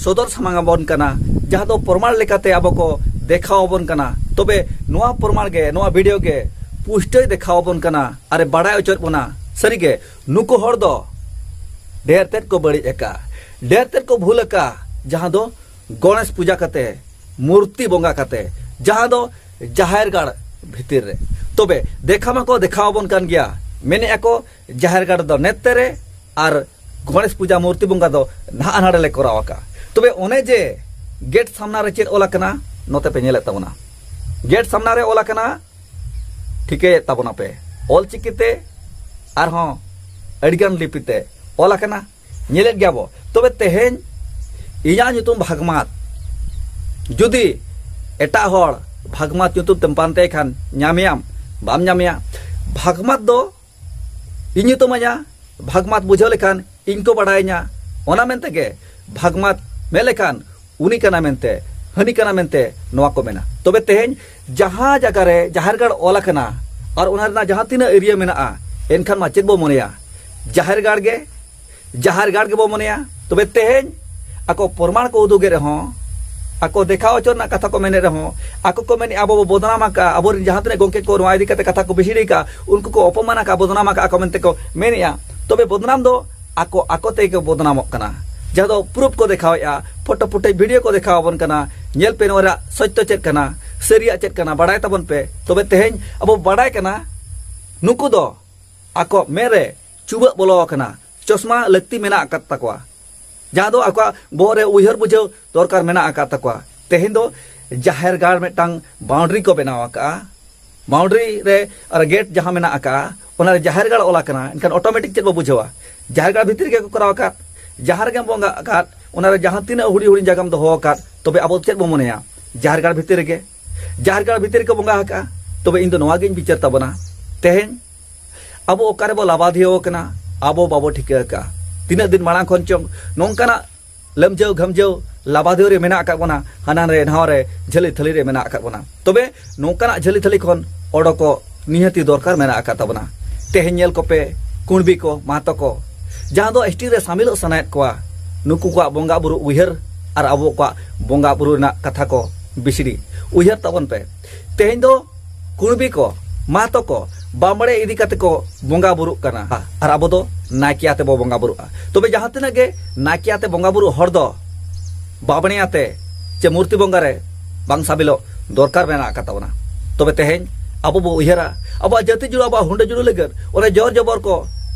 ᱥᱚᱫᱚᱨ ᱥᱟᱢᱟᱝ ᱟᱵᱚᱱ ᱠᱟᱱᱟ, ᱡᱟᱦᱟᱸ ᱫᱚ ᱯᱨᱚᱢᱟᱬ ᱞᱮᱠᱟᱛᱮ ᱟᱵᱚ ᱠᱚ ᱫᱮᱠᱷᱟᱣ ᱟᱵᱚᱱ ᱠᱟᱱᱟ, ᱛᱚᱵᱮ ᱱᱚᱣᱟ ᱯᱨᱚᱢᱟᱬ ᱜᱮ, ᱱᱚᱣᱟ ᱵᱷᱤᱰᱤᱭᱳ ᱜᱮ ᱯᱩᱥᱴᱟᱹᱭ ᱫᱮᱠᱷᱟᱣ ᱟᱵᱚᱱ ᱠᱟᱱᱟ ᱟᱨᱮ ᱵᱟᱲᱟᱭ ᱦᱚᱪᱚᱭᱮᱫ ᱵᱚᱱᱟ᱾ ᱥᱟᱹᱨᱤᱜᱮ ᱱᱩᱠᱩ ᱦᱚᱲ ᱫᱚ ᱰᱷᱮᱨ ᱛᱮᱫ ᱠᱚ ᱵᱟᱹᱲᱤᱡ ᱟᱠᱟᱫᱼᱟ, ᱰᱷᱮᱨ ᱛᱮᱫ ᱠᱚ ᱵᱷᱩᱞ ᱟᱠᱟᱫᱼᱟ, ᱡᱟᱦᱟᱸ ᱫᱚ ᱜᱚᱬᱮᱥ ᱯᱩᱡᱟ ᱠᱟᱛᱮ, ᱢᱩᱨᱛᱤ ᱵᱚᱸᱜᱟ ᱠᱟᱛᱮ, ᱡᱟᱦᱟᱸ ᱫᱚ ᱡᱟᱦᱮᱨ ᱜᱟᱲ ᱵᱷᱤᱛᱤᱨ ᱨᱮ᱾ ᱛᱚᱵᱮ ᱫᱮᱠᱷᱟᱣ ᱢᱟᱠᱚ ᱫᱮᱠᱷᱟᱣ ᱟᱵᱚᱱ ᱠᱟᱱ ᱜᱮᱭᱟ, ᱢᱮᱱᱮᱫᱼᱟ ᱠᱚ ᱡᱟᱦᱮᱨ ᱜᱟᱲ ᱫᱚ ᱱᱮᱛᱮ ᱨᱮ ᱟᱨ ᱜᱚᱬᱮᱥ ᱯᱩᱡᱟ ᱢᱩᱨᱛᱤ ᱵᱚᱸᱜᱟ ᱫᱚ ᱱᱟᱦᱟᱜ ᱱᱟᱰᱮ ᱞᱮ ᱠᱚᱨᱟᱣ ᱟᱠᱟᱫᱼᱟ᱾ ᱛᱚᱵᱮ ᱚᱱᱮ ᱡᱮ ᱜᱮᱴ ᱥᱟᱢᱱᱟ ᱨᱮ ᱪᱮᱫ ᱚᱞ ᱟᱠᱟᱱᱟ, ᱱᱚᱛᱮ ᱯᱮ ᱧᱮᱞᱮᱫ ᱛᱟᱵᱚᱱᱟ, ᱜᱮᱴ ᱥᱟᱢᱱᱟ ᱨᱮ ᱚᱞ ᱟᱠᱟᱱᱟ, ᱴᱷᱤᱠᱟᱹᱭᱮᱫ ᱛᱟᱵᱚᱱᱟ ᱯᱮ, ᱚᱞ ᱪᱤᱠᱤ ᱛᱮ ᱟᱨᱦᱚᱸ ᱟᱹᱰᱤᱜᱟᱱ ᱞᱤᱯᱤ ᱛᱮ ᱚᱞ ᱟᱠᱟᱱᱟ, ᱧᱮᱞᱮᱫ ᱜᱮᱭᱟ ᱵᱚ᱾ ᱛᱚᱵᱮ ᱛᱮᱦᱮᱧ ᱤᱧᱟᱹᱜ ᱧᱩᱛᱩᱢ ᱵᱷᱟᱜᱽᱢᱟᱛ, ᱡᱩᱫᱤ ᱮᱴᱟᱜ ᱦᱚᱲ ᱵᱷᱟᱜᱽᱢᱟᱛ ᱧᱩᱛᱩᱢ ᱛᱮᱢ ᱯᱟᱱᱛᱮᱭ ᱠᱷᱟᱱ, ᱧᱟᱢᱮᱭᱟᱢ, ᱵᱟᱢ ᱧᱟᱢᱮᱭᱟ᱾ ᱵᱷᱟᱜᱽᱢᱟᱛ ᱫᱚ ᱤᱧ ᱧᱩᱛᱩᱢ ᱟᱹᱧᱟ, ᱵᱷᱟᱜᱽᱢᱟᱛ ᱵᱩᱡᱷᱟᱹᱣ ᱞᱮᱠᱷᱟᱱ ᱤᱧ ᱠᱚ ᱵᱟᱲᱟᱭᱟᱹᱧᱟ᱾ ᱚᱱᱟ ᱢᱮᱱᱛᱮ ᱜᱮ ᱵᱷᱟᱜᱽᱢᱟᱛ ᱢᱮᱱ ᱞᱮᱠᱷᱟᱱ ᱩᱱᱤ ᱠᱟᱱᱟ ᱢᱮᱱᱛᱮ, ᱦᱟᱹᱱᱤ ᱠᱟᱱᱟ ᱢᱮᱱᱛᱮ ᱱᱚᱣᱟ ᱠᱚ ᱢᱮᱱᱟ᱾ ᱛᱚᱵᱮ ᱛᱮᱦᱮᱧ ᱡᱟᱦᱟᱸ ᱡᱟᱭᱜᱟ ᱨᱮ ᱡᱟᱦᱮᱨ ᱜᱟᱲ ᱚᱞ ᱟᱠᱟᱱᱟ ᱟᱨ ᱚᱱᱟ ᱨᱮᱱᱟᱜ ᱡᱟᱦᱟᱸ ᱛᱤᱱᱟᱹᱜ ᱮᱨᱤᱭᱟ ᱢᱮᱱᱟᱜᱼᱟ, ᱮᱱᱠᱷᱟᱱ ᱢᱟ ᱪᱮᱫ ᱵᱚ ᱢᱚᱱᱮᱭᱟ? ᱡᱟᱦᱮᱨ ᱜᱟᱲ ᱜᱮ, ᱡᱟᱦᱮᱨ ᱜᱟᱲ ᱜᱮᱵᱚ ᱢᱚᱱᱮᱭᱟ᱾ ᱛᱚᱵᱮ ᱛᱮᱦᱮᱧ ᱟᱠᱚ ᱯᱨᱚᱢᱟᱬ ᱠᱚ ᱩᱫᱩᱜᱮᱫ ᱨᱮᱦᱚᱸ, ᱟᱠᱚ ᱫᱮᱠᱷᱟᱣ ᱦᱚᱪᱚ ᱨᱮᱱᱟᱜ ᱠᱟᱛᱷᱟ ᱠᱚ ᱢᱮᱱᱮᱫ ᱨᱮᱦᱚᱸ, ᱟᱠᱚ ᱠᱚ ᱢᱮᱱᱮᱫᱼᱟ, ᱟᱵᱚ ᱵᱚ ᱵᱚᱫᱱᱟᱢ ᱟᱠᱟᱫᱼᱟ, ᱟᱵᱚᱨᱮᱱ ᱡᱟᱦᱟᱸ ᱛᱤᱱᱟᱹᱜ ᱜᱚᱢᱠᱮ ᱠᱚ ᱱᱚᱣᱟ ᱤᱫᱤ ᱠᱟᱛᱮ ᱠᱟᱛᱷᱟ ᱠᱚ ᱵᱤᱥᱲᱤ ᱟᱠᱟᱫᱼᱟ, ᱩᱱᱠᱩ ᱠᱚ ᱚᱯᱚᱢᱟᱱ ᱟᱠᱟᱫᱼᱟ, ᱵᱚᱫᱱᱟᱢ ᱟᱠᱟᱫᱼᱟ ᱠᱚ ᱢᱮᱱᱛᱮ ᱠᱚ ᱢᱮᱱᱮᱫᱼᱟ᱾ ᱛᱚᱵᱮ ᱵᱚᱫᱱᱟᱢ ᱫᱚ ᱟᱠᱚ ᱟᱠᱚ ᱛᱮᱜᱮ ᱠᱚ ᱵᱚᱫᱱᱟᱢᱚᱜ ᱠᱟᱱᱟ, ᱡᱟᱦᱟᱸ ᱫᱚ ᱯᱨᱩᱯᱷ ᱠᱚ ᱫᱮᱠᱷᱟᱣᱮᱫᱼᱟ, ᱯᱷᱳᱴᱳ ᱯᱷᱩᱴᱮᱡᱽ ᱵᱷᱤᱰᱤᱭᱳ ᱠᱚ ᱫᱮᱠᱷᱟᱣ ᱟᱵᱚᱱ ᱠᱟᱱᱟ᱾ ᱧᱮᱞ ᱯᱮ, ᱱᱚᱣᱟ ᱨᱮᱭᱟᱜ ᱥᱚᱛᱭᱚ ᱪᱮᱫ ᱠᱟᱱᱟ, ᱥᱟᱹᱨᱤᱭᱟᱜ ᱪᱮᱫ ᱠᱟᱱᱟ, ᱵᱟᱲᱟᱭ ᱛᱟᱵᱚᱱ ᱯᱮ᱾ ᱛᱚᱵᱮ ᱛᱮᱦᱮᱧ ᱟᱵᱚ ᱵᱟᱲᱟᱭ ᱠᱟᱱᱟ, ᱱᱩᱠᱩ ᱫᱚ ᱟᱠᱚ ᱢᱮᱫ ᱨᱮ ᱪᱩᱵᱟᱹᱜ ᱵᱚᱞᱚ ᱟᱠᱟᱱᱟ, ᱪᱚᱥᱢᱟ ᱞᱟᱹᱠᱛᱤ ᱢᱮᱱᱟᱜ ᱟᱠᱟᱫ ᱛᱟᱠᱚᱣᱟ, ᱡᱟᱦᱟᱸ ᱫᱚ ᱟᱠᱚᱣᱟᱜ ᱵᱚᱦᱚᱜ ᱨᱮ ᱩᱭᱦᱟᱹᱨ ᱵᱩᱡᱷᱟᱹᱣ ᱫᱚᱨᱠᱟᱨ ᱢᱮᱱᱟᱜ ᱟᱠᱟᱫ ᱛᱟᱠᱚᱣᱟ᱾ ᱛᱮᱦᱮᱧ ᱫᱚ ᱡᱟᱦᱮᱨ ᱜᱟᱲ ᱢᱤᱫᱴᱟᱝ ᱵᱟᱣᱩᱱᱰᱟᱨᱤ ᱠᱚ ᱵᱮᱱᱟᱣ ᱟᱠᱟᱫᱼᱟ, ᱵᱟᱣᱩᱱᱰᱟᱨᱤ ᱨᱮ ᱟᱨ ᱜᱮᱴ ᱡᱟᱦᱟᱸ ᱢᱮᱱᱟᱜ ᱟᱠᱟᱫᱼᱟ, ᱚᱱᱟ ᱨᱮ ᱡᱟᱦᱮᱨ ᱜᱟᱲ ᱚᱞ ᱟᱠᱟᱱᱟ, ᱮᱱᱠᱷᱟᱱ ᱚᱴᱳᱢᱮᱴᱤᱠ ᱪᱮᱫ ᱵᱚ ᱵᱩᱡᱷᱟᱹᱣᱟ? ᱡᱟᱦᱮᱨ ᱜᱟᱲ ᱵᱷᱤᱛᱤᱨ ᱨᱮᱜᱮ ᱠᱚ ᱠᱚᱨᱟᱣ ᱟᱠᱟᱫ, ᱡᱟᱦᱟᱸ ᱨᱮᱜᱮᱢ ᱵᱚᱸᱜᱟ ᱟᱠᱟᱫ, ᱚᱱᱟ ᱨᱮ ᱡᱟᱦᱟᱸ ᱛᱤᱱᱟᱹᱜ ᱦᱩᱰᱤᱧ ᱦᱩᱰᱤᱧ ᱡᱟᱭᱜᱟᱢ ᱫᱚᱦᱚ ᱟᱠᱟᱫ, ᱛᱚᱵᱮ ᱟᱵᱚ ᱪᱮᱫ ᱵᱚ ᱢᱚᱱᱮᱭᱟ? ᱡᱟᱦᱮᱨ ᱜᱟᱲ ᱵᱷᱤᱛᱤᱨ ᱨᱮᱜᱮ, ᱡᱟᱦᱮᱨ ᱜᱟᱲ ᱵᱷᱤᱛᱤᱨ ᱨᱮᱠᱚ ᱵᱚᱸᱜᱟ ᱟᱠᱟᱫᱼᱟ᱾ ᱛᱚᱵᱮ ᱤᱧ ᱫᱚ ᱱᱚᱣᱟ ᱜᱤᱧ ᱵᱤᱪᱟᱹᱨ ᱛᱟᱵᱚᱱᱟ, ᱛᱮᱦᱮᱧ ᱟᱵᱚ ᱚᱠᱟ ᱨᱮᱵᱚ ᱞᱟᱵᱟᱫᱷᱤᱭᱟᱹᱣ ᱟᱠᱟᱱᱟ, ᱟᱵᱚ ᱵᱟᱵᱚ ᱴᱷᱤᱠᱟᱹ ᱟᱠᱟᱫᱼᱟ᱾ ᱛᱤᱱᱟᱹᱜ ᱫᱤᱱ ᱢᱟᱲᱟᱝ ᱠᱷᱚᱱ ᱪᱚᱝ ᱱᱚᱝᱠᱟᱱᱟᱜ ᱞᱟᱢᱡᱟᱹᱣ ᱜᱷᱟᱢᱡᱟᱹᱣ ᱞᱟᱵᱟᱫᱷᱤᱭᱟᱹᱣ ᱨᱮ ᱢᱮᱱᱟᱜ ᱟᱠᱟᱫ ᱵᱚᱱᱟ, ᱦᱟᱱᱟ ᱨᱮ ᱱᱟᱣᱟ ᱨᱮ ᱡᱷᱟᱹᱞᱤ ᱛᱷᱟᱹᱞᱤ ᱨᱮ ᱢᱮᱱᱟᱜ ᱟᱠᱟᱫ ᱵᱚᱱᱟ᱾ ᱛᱚᱵᱮ ᱱᱚᱝᱠᱟᱱᱟᱜ ᱡᱷᱟᱹᱞᱤ ᱛᱷᱟᱹᱞᱤ ᱠᱷᱚᱱ ᱚᱰᱚᱠᱚᱜ ᱱᱤᱦᱟᱹᱛᱤ ᱫᱚᱨᱠᱟᱨ ᱢᱮᱱᱟᱜ ᱟᱠᱟᱫ ᱛᱟᱵᱚᱱᱟ᱾ ᱛᱮᱦᱮᱧ ᱧᱮᱞ ᱠᱚᱯᱮ, ᱠᱩᱬᱵᱤ ᱠᱚ, ᱢᱟᱦᱛᱚ ᱠᱚ, ᱡᱟᱦᱟᱸ ᱫᱚ ᱮᱥ ᱴᱤ ᱨᱮ ᱥᱟᱢᱤᱞᱚᱜ ᱥᱟᱱᱟᱭᱮᱫ ᱠᱚᱣᱟ, ᱱᱩᱠᱩ ᱠᱚᱣᱟᱜ ᱵᱚᱸᱜᱟ ᱵᱩᱨᱩ ᱩᱭᱦᱟᱹᱨ ᱟᱨ ᱟᱵᱚ ᱠᱚᱣᱟᱜ ᱵᱚᱸᱜᱟ ᱵᱩᱨᱩ ᱨᱮᱱᱟᱜ ᱠᱟᱛᱷᱟ ᱠᱚ ᱵᱤᱥᱲᱤ ᱩᱭᱦᱟᱹᱨ ᱛᱟᱵᱚᱱ ᱯᱮ᱾ ᱛᱮᱦᱮᱧ ᱫᱚ ᱠᱩᱬᱵᱤ ᱠᱚ, ᱢᱟᱦᱟᱛᱚ ᱠᱚ ᱵᱟᱢᱵᱲᱮ ᱤᱫᱤ ᱠᱟᱛᱮ ᱠᱚ ᱵᱚᱸᱜᱟ ᱵᱩᱨᱩᱜ ᱠᱟᱱᱟ, ᱟᱨ ᱟᱵᱚ ᱫᱚ ᱱᱟᱭᱠᱮ ᱟᱛᱮ ᱵᱚ ᱵᱚᱸᱜᱟ ᱵᱩᱨᱩᱜᱼᱟ᱾ ᱛᱚᱵᱮ ᱡᱟᱦᱟᱸ ᱛᱤᱱᱟᱹᱜ ᱜᱮ ᱱᱟᱭᱠᱮ ᱟᱛᱮ ᱵᱚᱸᱜᱟ ᱵᱩᱨᱩ ᱦᱚᱲ ᱫᱚ ᱵᱟᱵᱽᱬᱮ ᱟᱛᱮ ᱪᱮ ᱢᱩᱨᱛᱤ ᱵᱚᱸᱜᱟ ᱨᱮ ᱵᱟᱝ ᱥᱟᱵᱤᱞᱚᱜ ᱫᱚᱨᱠᱟᱨ ᱢᱮᱱᱟᱜ ᱟᱠᱟᱫ ᱛᱟᱵᱚᱱᱟ᱾ ᱛᱚᱵᱮ ᱛᱮᱦᱮᱧ ᱟᱵᱚ ᱵᱚ ᱩᱭᱦᱟᱹᱨᱟ, ᱟᱵᱚᱣᱟᱜ ᱡᱟᱹᱛᱤ ᱡᱩᱲᱟᱹ, ᱟᱵᱚᱣᱟᱜ ᱦᱩᱸᱰᱟᱹ ᱡᱩᱲᱟᱹ ᱞᱟᱹᱜᱤᱫ ᱚᱱᱮ ᱡᱚᱨ ᱡᱚᱵᱚᱨ ᱠᱚ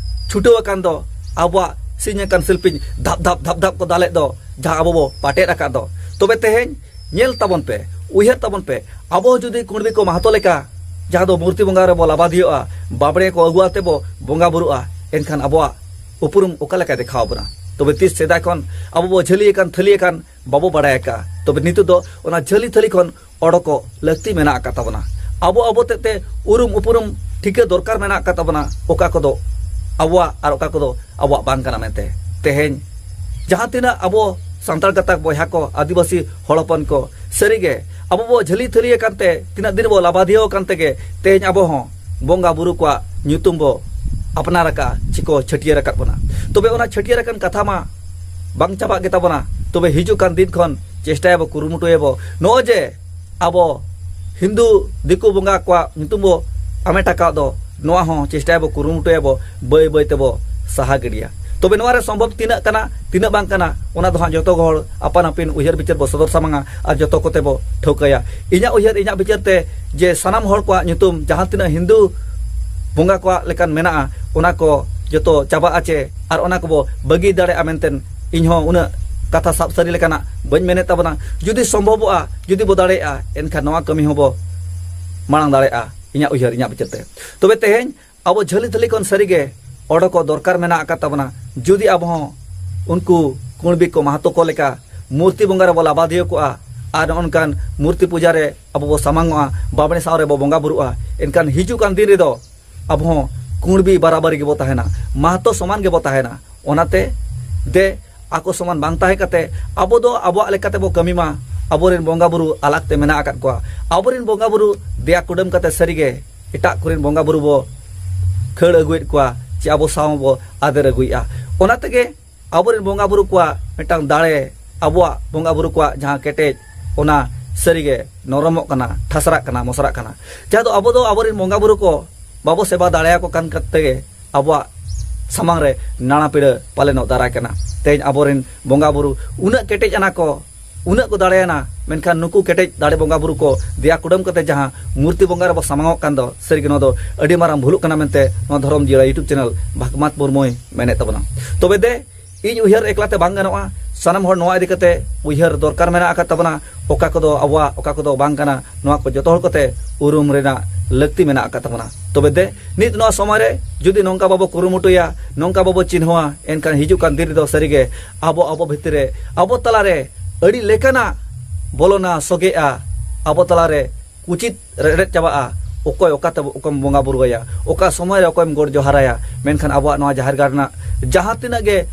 ᱪᱷᱩᱴᱟᱹᱣ ᱟᱠᱟᱱ ᱫᱚ, ᱟᱵᱚᱣᱟᱜ ᱥᱤᱧ ᱟᱠᱟᱱ ᱥᱤᱞᱯᱤᱧ ᱫᱷᱟᱯ ᱫᱷᱟᱯ ᱫᱷᱟᱯ ᱫᱷᱟᱯ ᱠᱚ ᱫᱟᱞᱮᱫ ᱫᱚ, ᱡᱟᱦᱟᱸ ᱟᱵᱚ ᱵᱚ ᱯᱟᱴᱮᱫ ᱟᱠᱟᱫ ᱫᱚ᱾ ᱛᱚᱵᱮ ᱛᱮᱦᱮᱧ ᱧᱮᱞ ᱛᱟᱵᱚᱱ ᱯᱮ, ᱩᱭᱦᱟᱹᱨ ᱛᱟᱵᱚᱱ ᱯᱮ, ᱟᱵᱚ ᱦᱚᱸ ᱡᱩᱫᱤ ᱠᱩᱬᱵᱤ ᱠᱚ ᱢᱟᱦᱟᱛᱚ ᱞᱮᱠᱟ ᱡᱟᱦᱟᱸ ᱫᱚ ᱢᱩᱨᱛᱤ ᱵᱚᱸᱜᱟ ᱨᱮᱵᱚ ᱞᱟᱵᱟᱫᱤᱭᱚᱜᱼᱟ, ᱵᱟᱵᱽᱬᱮ ᱠᱚ ᱟᱹᱜᱩ ᱟᱛᱮ ᱵᱚ ᱵᱚᱸᱜᱟ ᱵᱩᱨᱩᱜᱼᱟ, ᱮᱱᱠᱷᱟᱱ ᱟᱵᱚᱣᱟᱜ ᱩᱯᱨᱩᱢ ᱚᱠᱟ ᱞᱮᱠᱟᱭ ᱫᱮᱠᱷᱟᱣ ᱟᱵᱚᱱᱟ? ᱛᱚᱵᱮ ᱛᱤᱥ ᱥᱮᱫᱟᱭ ᱠᱷᱚᱱ ᱟᱵᱚ ᱵᱚ ᱡᱷᱟᱹᱞᱤ ᱟᱠᱟᱱ, ᱛᱷᱟᱹᱞᱤ ᱟᱠᱟᱱ, ᱵᱟᱵᱚ ᱵᱟᱲᱟᱭ ᱟᱠᱟᱫᱼᱟ᱾ ᱛᱚᱵᱮ ᱱᱤᱛᱚᱜ ᱫᱚ ᱚᱱᱟ ᱡᱷᱟᱹᱞᱤ ᱛᱷᱟᱹᱞᱤ ᱠᱷᱚᱱ ᱚᱰᱚᱠᱚᱜ ᱞᱟᱹᱠᱛᱤ ᱢᱮᱱᱟᱜ ᱟᱠᱟᱫ ᱛᱟᱵᱚᱱᱟ᱾ ᱟᱵᱚ ᱟᱵᱚ ᱛᱮᱫ ᱛᱮ ᱩᱨᱩᱢ ᱩᱯᱨᱩᱢ ᱴᱷᱤᱠᱟᱹ ᱫᱚᱨᱠᱟᱨ ᱢᱮᱱᱟᱜ ᱟᱠᱟᱫ ᱛᱟᱵᱚᱱᱟ, ᱚᱠᱟ ᱠᱚᱫᱚ ᱟᱵᱚᱣᱟᱜ ᱟᱨ ᱚᱠᱟ ᱠᱚᱫᱚ ᱟᱵᱚᱣᱟᱜ ᱵᱟᱝ ᱠᱟᱱᱟ ᱢᱮᱱᱛᱮ᱾ ᱛᱮᱦᱮᱧ ᱡᱟᱦᱟᱸ ᱛᱤᱱᱟᱹᱜ ᱟᱵᱚ ᱥᱟᱱᱛᱟᱲ ᱜᱟᱛᱟᱠ ᱵᱚᱭᱦᱟ ᱠᱚ, ᱟᱹᱫᱤᱵᱟᱹᱥᱤ ᱦᱚᱲ ᱦᱚᱯᱚᱱ ᱠᱚ, ᱥᱟᱹᱨᱤᱜᱮ ᱟᱵᱚ ᱵᱚ ᱡᱷᱟᱹᱞᱤ ᱛᱷᱟᱹᱞᱤ ᱟᱠᱟᱱ ᱛᱮ, ᱛᱤᱱᱟᱹᱜ ᱫᱤᱱ ᱵᱚ ᱞᱟᱵᱟᱫᱷᱤᱭᱟᱹ ᱟᱠᱟᱱ ᱛᱮᱜᱮ ᱛᱮᱦᱮᱧ ᱟᱵᱚ ᱦᱚᱸ ᱵᱚᱸᱜᱟ ᱵᱩᱨᱩ ᱠᱚᱣᱟᱜ ᱧᱩᱛᱩᱢ ᱵᱚ ᱟᱯᱱᱟᱨ ᱟᱠᱟᱫᱼᱟ, ᱪᱮᱠᱚ ᱪᱷᱟᱹᱴᱭᱟᱹᱨ ᱟᱠᱟᱫ ᱵᱚᱱᱟ᱾ ᱛᱚᱵᱮ ᱚᱱᱟ ᱪᱷᱟᱹᱴᱭᱟᱹᱨ ᱟᱠᱟᱱ ᱠᱟᱛᱷᱟ ᱢᱟ ᱵᱟᱝ ᱪᱟᱵᱟᱜ ᱜᱮᱛᱟ ᱵᱚᱱᱟ᱾ ᱛᱚᱵᱮ ᱦᱤᱡᱩᱜ ᱠᱟᱱ ᱫᱤᱱ ᱠᱷᱚᱱ ᱪᱮᱥᱴᱟᱭᱟᱵᱚ, ᱠᱩᱨᱩᱢᱩᱴᱩᱭᱟᱵᱚ, ᱱᱚᱜᱼᱚᱭ ᱡᱮ ᱟᱵᱚ ᱦᱤᱱᱫᱩ ᱫᱤᱠᱩ ᱵᱚᱸᱜᱟ ᱠᱚᱣᱟᱜ ᱧᱩᱛᱩᱢ ᱵᱚ ᱟᱢᱮᱴ ᱟᱠᱟᱫ ᱫᱚ, ᱱᱚᱣᱟ ᱦᱚᱸ ᱪᱮᱥᱴᱟᱭᱟᱵᱚ, ᱠᱩᱨᱩᱢᱩᱴᱩᱭᱟᱵᱚ, ᱵᱟᱹᱭ ᱵᱟᱹᱭ ᱛᱮᱵᱚ ᱥᱟᱦᱟ ᱜᱤᱰᱤᱭᱟ᱾ ᱛᱚᱵᱮ ᱱᱚᱣᱟ ᱨᱮ ᱥᱚᱢᱵᱷᱚᱵ ᱛᱤᱱᱟᱹᱜ ᱠᱟᱱᱟ, ᱛᱤᱱᱟᱹᱜ ᱵᱟᱝ ᱠᱟᱱᱟ, ᱚᱱᱟ ᱫᱚ ᱦᱟᱸᱜ ᱡᱚᱛᱚ ᱦᱚᱲ ᱟᱯᱟᱱ ᱟᱹᱯᱤᱱ ᱩᱭᱦᱟᱹᱨ ᱵᱤᱪᱟᱹᱨ ᱵᱚ ᱥᱚᱫᱚᱨ ᱥᱟᱢᱟᱝᱟ ᱟᱨ ᱡᱚᱛᱚ ᱠᱚᱛᱮ ᱵᱚ ᱴᱷᱟᱹᱣᱠᱟᱹᱭᱟ᱾ ᱤᱧᱟᱹᱜ ᱩᱭᱦᱟᱹᱨ, ᱤᱧᱟᱹᱜ ᱵᱤᱪᱟᱹᱨ ᱛᱮ ᱡᱮ ᱥᱟᱱᱟᱢ ᱦᱚᱲ ᱠᱚᱣᱟᱜ ᱧᱩᱛᱩᱢ ᱡᱟᱦᱟᱸ ᱛᱤᱱᱟᱹᱜ ᱦᱤᱱᱫᱩ ᱵᱚᱸᱜᱟ ᱠᱚᱣᱟᱜ ᱞᱮᱠᱟᱱ ᱢᱮᱱᱟᱜᱼᱟ, ᱚᱱᱟ ᱠᱚ ᱡᱚᱛᱚ ᱪᱟᱵᱟᱜᱼᱟ ᱪᱮ ᱟᱨ ᱚᱱᱟ ᱠᱚᱵᱚ ᱵᱟᱹᱜᱤ ᱫᱟᱲᱮᱭᱟᱜᱼᱟ ᱢᱮᱱᱛᱮ ᱤᱧ ᱦᱚᱸ ᱩᱱᱟᱹᱜ ᱠᱟᱛᱷᱟ ᱥᱟᱵ ᱥᱟᱹᱨᱤ ᱞᱮᱠᱟᱱᱟᱜ ᱵᱟᱹᱧ ᱢᱮᱱᱮᱫ ᱛᱟᱵᱚᱱᱟ᱾ ᱡᱩᱫᱤ ᱥᱚᱢᱵᱷᱚᱵᱚᱜᱼᱟ, ᱡᱩᱫᱤ ᱵᱚ ᱫᱟᱲᱮᱭᱟᱜᱼᱟ, ᱮᱱᱠᱷᱟᱱ ᱱᱚᱣᱟ ᱠᱟᱹᱢᱤ ᱦᱚᱸᱵᱚ ᱢᱟᱲᱟᱝ ᱫᱟᱲᱮᱭᱟᱜᱼᱟ, ᱤᱧᱟᱹᱜ ᱩᱭᱦᱟᱹᱨ, ᱤᱧᱟᱹᱜ ᱵᱤᱪᱟᱹᱨ ᱛᱮ᱾ ᱛᱚᱵᱮ ᱛᱮᱦᱮᱧ ᱟᱵᱚ ᱡᱷᱟᱹᱞᱤ ᱛᱷᱟᱹᱞᱤ ᱠᱷᱚᱱ ᱥᱟᱹᱨᱤᱜᱮ ᱚᱰᱚᱠᱚᱜ ᱫᱚᱨᱠᱟᱨ ᱢᱮᱱᱟᱜ ᱟᱠᱟᱫ ᱛᱟᱵᱚᱱᱟ᱾ ᱡᱩᱫᱤ ᱟᱵᱚ ᱦᱚᱸ ᱩᱱᱠᱩ ᱠᱩᱬᱵᱤ ᱠᱚ ᱢᱟᱦᱟᱛᱚ ᱠᱚ ᱞᱮᱠᱟ ᱢᱩᱨᱛᱤ ᱵᱚᱸᱜᱟ ᱨᱮᱵᱚ ᱞᱟᱵᱟᱫᱷᱤᱭᱟᱹ ᱠᱚᱜᱼᱟ ᱟᱨ ᱱᱚᱜᱼᱚ ᱱᱚᱝᱠᱟᱱ ᱢᱩᱨᱛᱤ ᱯᱩᱡᱟ ᱨᱮ ᱟᱵᱚ ᱵᱚ ᱥᱟᱢᱟᱝᱚᱜᱼᱟ, ᱵᱟᱵᱽᱬᱮ ᱥᱟᱶ ᱨᱮᱵᱚ ᱵᱚᱸᱜᱟ ᱵᱩᱨᱩᱜᱼᱟ, ᱮᱱᱠᱷᱟᱱ ᱦᱤᱡᱩᱜ ᱠᱟᱱ ᱫᱤᱱ ᱨᱮᱫᱚ ᱟᱵᱚ ᱦᱚᱸ ᱠᱩᱬᱵᱤ ᱵᱟᱨᱟᱵᱟᱨᱤ ᱜᱮᱵᱚ ᱛᱟᱦᱮᱱᱟ, ᱢᱟᱦᱟᱛᱚ ᱥᱚᱢᱟᱱ ᱜᱮᱵᱚ ᱛᱟᱦᱮᱱᱟ᱾ ᱚᱱᱟᱛᱮ ᱫᱮ ᱟᱠᱚ ᱥᱚᱢᱟᱱ ᱵᱟᱝ ᱛᱟᱦᱮᱸ ᱠᱟᱛᱮ ᱟᱵᱚ ᱫᱚ ᱟᱵᱚᱣᱟᱜ ᱞᱮᱠᱟ ᱛᱮᱵᱚ ᱠᱟᱹᱢᱤ ᱢᱟ᱾ ᱟᱵᱚᱨᱮᱱ ᱵᱚᱸᱜᱟ ᱵᱩᱨᱩ ᱟᱞᱟᱜᱽ ᱛᱮ ᱢᱮᱱᱟᱜ ᱟᱠᱟᱫ ᱠᱚᱣᱟ᱾ ᱟᱵᱚᱨᱮᱱ ᱵᱚᱸᱜᱟ ᱵᱩᱨᱩ ᱫᱮᱭᱟ ᱠᱩᱰᱟᱹᱢ ᱠᱟᱛᱮ ᱥᱟᱹᱨᱤᱜᱮ ᱮᱴᱟᱜ ᱠᱚᱨᱮᱱ ᱵᱚᱸᱜᱟ ᱵᱩᱨᱩ ᱵᱚ ᱠᱷᱟᱹᱲ ᱟᱹᱜᱩᱭᱮᱫ ᱠᱚᱣᱟ᱾ ᱪᱮ ᱟᱵᱚ ᱥᱟᱶ ᱵᱚ ᱟᱫᱮᱨ ᱟᱹᱜᱩᱭᱮᱫᱼᱟ᱾ ᱚᱱᱟ ᱛᱮᱜᱮ ᱟᱵᱚᱨᱮᱱ ᱵᱚᱸᱜᱟ ᱵᱩᱨᱩ ᱠᱚᱣᱟᱜ ᱢᱤᱫᱴᱟᱝ ᱫᱟᱲᱮ, ᱟᱵᱚᱣᱟᱜ ᱵᱚᱸᱜᱟ ᱵᱩᱨᱩ ᱠᱚᱣᱟᱜ ᱡᱟᱦᱟᱸ ᱠᱮᱴᱮᱡ, ᱚᱱᱟ ᱥᱟᱹᱨᱤᱜᱮ ᱱᱚᱨᱚᱢᱚᱜ ᱠᱟᱱᱟ, ᱴᱷᱟᱥᱨᱟᱜ ᱠᱟᱱᱟ, ᱢᱚᱥᱨᱟᱜ ᱠᱟᱱᱟ᱾ ᱡᱟᱦᱟᱸ ᱫᱚ ᱟᱵᱚ ᱫᱚ ᱟᱵᱚᱨᱮᱱ ᱵᱚᱸᱜᱟ ᱵᱩᱨᱩ ᱠᱚ ᱵᱟᱵᱚ ᱥᱮᱵᱟ ᱫᱟᱲᱮᱭᱟᱠᱚ ᱠᱟᱱ ᱛᱮᱜᱮ ᱟᱵᱚᱣᱟᱜ ᱥᱟᱢᱟᱝ ᱨᱮ ᱱᱟᱲᱟ ᱯᱤᱲᱟᱹ ᱯᱟᱞᱮᱱᱚᱜ ᱫᱟᱨᱟᱭ ᱠᱟᱱᱟ᱾ ᱛᱮᱦᱮᱧ ᱟᱵᱚᱨᱮᱱ ᱵᱚᱸᱜᱟ ᱵᱩᱨᱩ ᱩᱱᱟᱹᱜ ᱠᱮᱴᱮᱡ ᱟᱱᱟ ᱠᱚ, ᱩᱱᱟᱹᱜ ᱠᱚ ᱫᱟᱲᱮᱭᱟᱱᱟ, ᱢᱮᱱᱠᱷᱟᱱ ᱱᱩᱠᱩ ᱠᱮᱴᱮᱡ ᱫᱟᱲᱮ ᱵᱚᱸᱜᱟ ᱵᱩᱨᱩ ᱠᱚ ᱫᱮᱭᱟ ᱠᱩᱰᱟᱹᱢ ᱠᱟᱛᱮ ᱡᱟᱦᱟᱸ ᱢᱩᱨᱛᱤ ᱵᱚᱸᱜᱟ ᱨᱮᱵᱚ ᱥᱟᱢᱟᱝᱚᱜ ᱠᱟᱱ ᱫᱚ, ᱥᱟᱹᱨᱤᱜᱮ ᱱᱚᱣᱟ ᱫᱚ ᱟᱹᱰᱤ ᱢᱟᱨᱟᱝ ᱵᱷᱩᱞᱩᱜ ᱠᱟᱱᱟ ᱢᱮᱱᱛᱮ ᱱᱚᱣᱟ ᱫᱷᱚᱨᱚᱢ ᱡᱤᱭᱟᱹᱲᱟ YouTube channel ᱵᱷᱟᱜᱽᱢᱟᱛ ᱢᱩᱨᱢᱩᱭ ᱢᱮᱱᱮᱫ ᱛᱟᱵᱚᱱᱟ᱾ ᱛᱚᱵᱮ ᱫᱮ, ᱤᱧ ᱩᱭᱦᱟᱹᱨ ᱮᱠᱞᱟ ᱛᱮ ᱵᱟᱝ ᱜᱟᱱᱚᱜᱼᱟ, ᱥᱟᱱᱟᱢ ᱦᱚᱲ ᱱᱚᱣᱟ ᱤᱫᱤ ᱠᱟᱛᱮ ᱩᱭᱦᱟᱹᱨ ᱫᱚᱨᱠᱟᱨ ᱢᱮᱱᱟᱜ ᱟᱠᱟᱫ ᱛᱟᱵᱚᱱᱟ᱾ ᱚᱠᱟ ᱠᱚᱫᱚ ᱟᱵᱚᱣᱟᱜ, ᱚᱠᱟ ᱠᱚᱫᱚ ᱵᱟᱝ ᱠᱟᱱᱟ, ᱱᱚᱣᱟ ᱠᱚ ᱡᱚᱛᱚ ᱦᱚᱲ ᱠᱚᱛᱮ ᱩᱨᱩᱢ ᱨᱮᱱᱟᱜ ᱞᱟᱹᱠᱛᱤ ᱢᱮᱱᱟᱜ ᱟᱠᱟᱫ ᱛᱟᱵᱚᱱᱟ᱾ ᱛᱚᱵᱮ ᱫᱮ, ᱱᱤᱛ ᱱᱚᱣᱟ ᱥᱚᱢᱚᱭ ᱨᱮ ᱡᱩᱫᱤ ᱱᱚᱝᱠᱟ ᱵᱟᱵᱚ ᱠᱩᱨᱩᱢᱩᱴᱩᱭᱟ, ᱱᱚᱝᱠᱟ ᱵᱟᱵᱚ ᱪᱤᱱᱦᱟᱹᱣᱟ, ᱮᱱᱠᱷᱟᱱ ᱦᱤᱡᱩᱜ ᱠᱟᱱ ᱫᱤᱱ ᱨᱮᱫᱚ ᱥᱟᱹᱨᱤᱜᱮ ᱟᱵᱚ, ᱟᱵᱚ ᱵᱷᱤᱛᱤᱨ ᱨᱮ, ᱟᱵᱚ ᱛᱟᱞᱟᱨᱮ ᱟᱹᱰᱤ ᱞᱮᱠᱟᱱᱟᱜ ᱵᱚᱞᱚᱱᱟ, ᱥᱚᱜᱮᱜᱼᱟ, ᱟᱵᱚ ᱛᱟᱞᱟᱨᱮ ᱠᱩᱪᱤᱛ ᱨᱮᱰᱮᱫ ᱪᱟᱵᱟᱜᱼᱟ᱾ ᱚᱠᱚᱭ ᱚᱠᱟᱛᱮ, ᱚᱠᱚᱭᱮᱢ ᱵᱚᱸᱜᱟ ᱵᱩᱨᱩ ᱟᱭᱟ, ᱚᱠᱟ ᱥᱚᱢᱚᱭ ᱨᱮ ᱚᱠᱚᱭᱮᱢ ᱜᱚᱰ ᱡᱚᱦᱟᱨᱟᱭᱟ, ᱢᱮᱱᱠᱷᱟᱱ ᱟᱵᱚᱣᱟᱜ ᱱᱚᱣᱟ ᱡᱟᱦᱮᱨ ᱜᱟᱲ ᱨᱮᱱᱟᱜ ᱡᱟᱦᱟᱸ ᱛᱤᱱᱟᱹᱜ ᱜᱮ